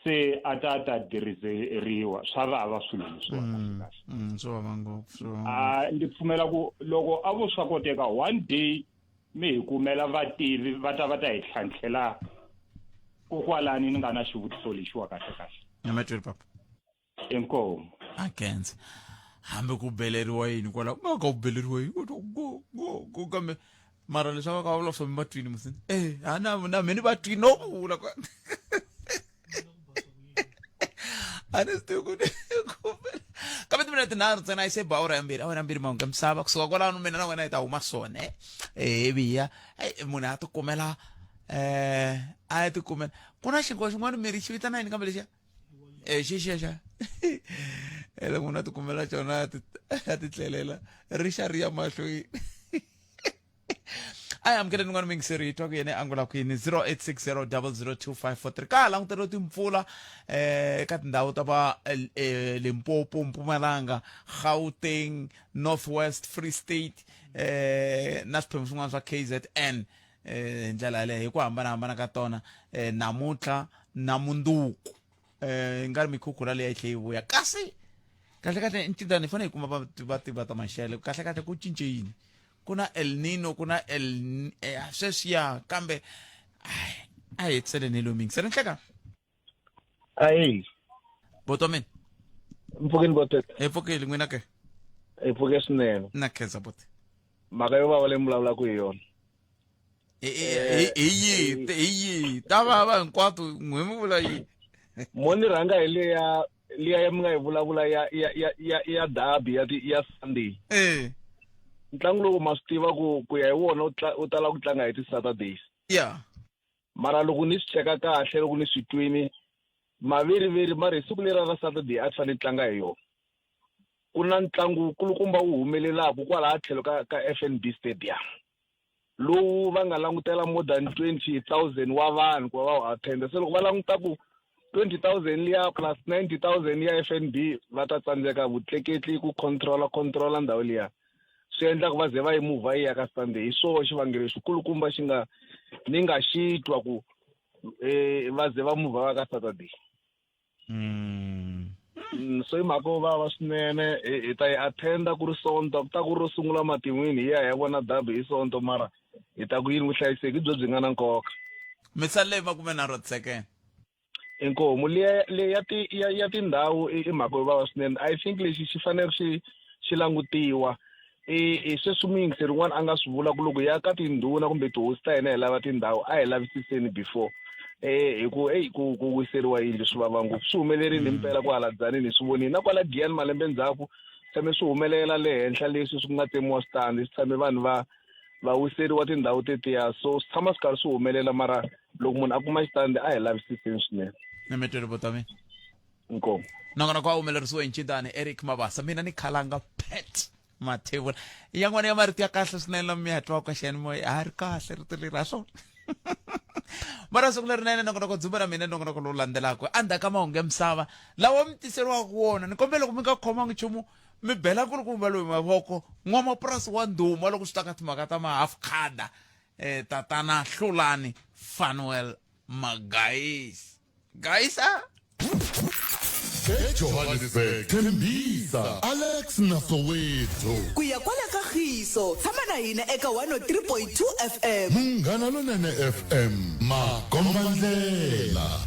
U: se a ta ta dirizeriwa. Swa vava swilo leswiwa kahle kahle.
A: Swi vava ngopfu, swi vava ngopfu.
U: Ndzi pfumela ku loko a vo swa koteka one day mi hi kumela vativi va ta va ta hi tlhantlhela kokwalani ni nga na xivutiso lexiwa kahle kahle.
A: Nyametweli papa.
U: Inkomu.
A: A khensa. Hambi ku beleriwa yini kwala, ku nga ka ku beleriwa yini, ku go go go, kambe mara leswi va ka vula swa mi va twini musini. Ha na na mina va twini no vula kwa. A ni swi tivi ku ni ku bela. Kambe timinete tinharhu ntsena yi se ba awara ya mbirhi, awara ya mbirhi mahungu ya misava. Kusuka kwalano mina na wena hi ta huma swona, ivi ya, munhu a tikumela, a tikumela. Ku na xinkwa xin'wana miri xi vitana yini kambe lexiya? Xi xiya xa. Loko munhu a tikumela xona a ti tlelela, ri xa ri ya mahlweni. A hi amukeleni n'wana muyingiseri hi twa ku yena angula ku yini. 0860002543. Ka ha languteriwe timpfula eka tindhawu ta va Limpopo, Mpumalanga, Gauteng, North West, Free State, na swiphemu swin'wana swa KZN, hi ndlela yaleyo hi ku hambanahambana ka tona, namuntlha na munduku, yi nga ri mikhukhula leyi yi tlhe yi vuya. Kasi Kahle kahle ncindani hi fanele hi kuma vativi va ta maxelo. Kahle kahle ku cince yini? Ku na El Nino, ku na El eh, sweswiya kambe a hi hetiseleni hi loyi mingisela nhleka.
D: Ayi.
A: Boto mina.
D: Mpfukeni botet.
A: Hi pfukile n'wina ke.
D: Hi pfuke swinene.
A: Na khensa bote.
D: Mhaka yo vava leyi mi vulavulaka hi yona.
A: Hi yihi hi yihi ta vava hinkwato n'we mi vula yihi?
D: Mo ni rhanga hi leya liya ya mi nga yi vulavula ya ya ya ya ya derby ya ti ya Sunday.
A: Eh.
D: Ntlangu lowu ma swi tiva ku ku ya hi wona u tala ku tlanga hi ti Saturdays.
A: Yeah.
D: Mara loko ni swi cheka kahle loko ni swi twini maveriveri mara hi siku leriya ra Saturday a ti fanele tlanga hi yona. Ku na ntlangu wukulukumba wu humelelaka kwalaya tlhelo ka ka FNB Stadium. Lowu va nga langutela more than 20,000 wa vanhu ku va va wu attend. Se loko va languta ku 20,000 liya plus 90,000 ya FNB va ta tsandzeka vutleketli ku controla controla ndhawu liya. Swi endla ku va ze va yi muvha yi ya ka Sunday. Hi swoho xivangelo xikulukumba xi nga ni nga xi twa ku eh va ze va muvha va ka Saturday. So i mhaka yo vava swinene hi ta yi attenda ku ri Sonto ku ta ku ri ro sungula matin'wini hi ya hi ya vona derby hi Sonto mara hi ta ku yini vuhlayiseki hi byo byi nga na nkoka.
A: Mi salele hi 30 tisekene.
D: Inkomu liya leyi ya ti ya ya tindhawu i mhaka yo vava swinene. I think lexi xi fanele xi xi langutiwa i i sweswi muyingiseri un'wana a nga swi vula ku loko hi ya ka tindhuna kumbe tihosi ta hina hi lava tindhawu a hi lavisiseni before eh hi ku eyi ku ku wiseriwa yindlu swi vava ngopfu swi humelerile himpela ku hala Dzaneni hi swi vonile na kwala Giyani malembe ndzhaku tshame swi humelela le henhla leswi swi nga tsemiwa switandi swi tshame vanhu va va wiseriwa tindhawu tetiya so swi tshama swi karhi swi humelela mara loko munhu a kuma xitandi a hi lavisiseni swinene.
A: Ni mi twile buti wa mina.
D: Inkomu.
A: Nongonoko wa humelerisiwe hi ncindani Eric Mabasa mina ni khalanga Pat Mathebula yan'wana ya marito ya kahle swinene lama mi ya twaka xiyanimoya a ri kahle rito leri ha swona mara siku lerinene nongonoko dzumba ra mina nongonoko lowu landzelaka endzhaku ka mahungu ya misava lawa mi tiseriwaka wona ni kombela loko mi nga khomangi nchumu mi bela nkulukumba loyi mavoko n'wamapurasi wa ndhuma loko swi ta ka timhaka ta ma-half khada eh, tatana Hlulani Fanuel Magaisi Gaisa
B: eJohannesburg Tembisa Alex na Soweto
I: Ku ya kwala ka Khiso, tshama na hina eka 103.2 FM.
B: Munghana Lonene FM makombandlela.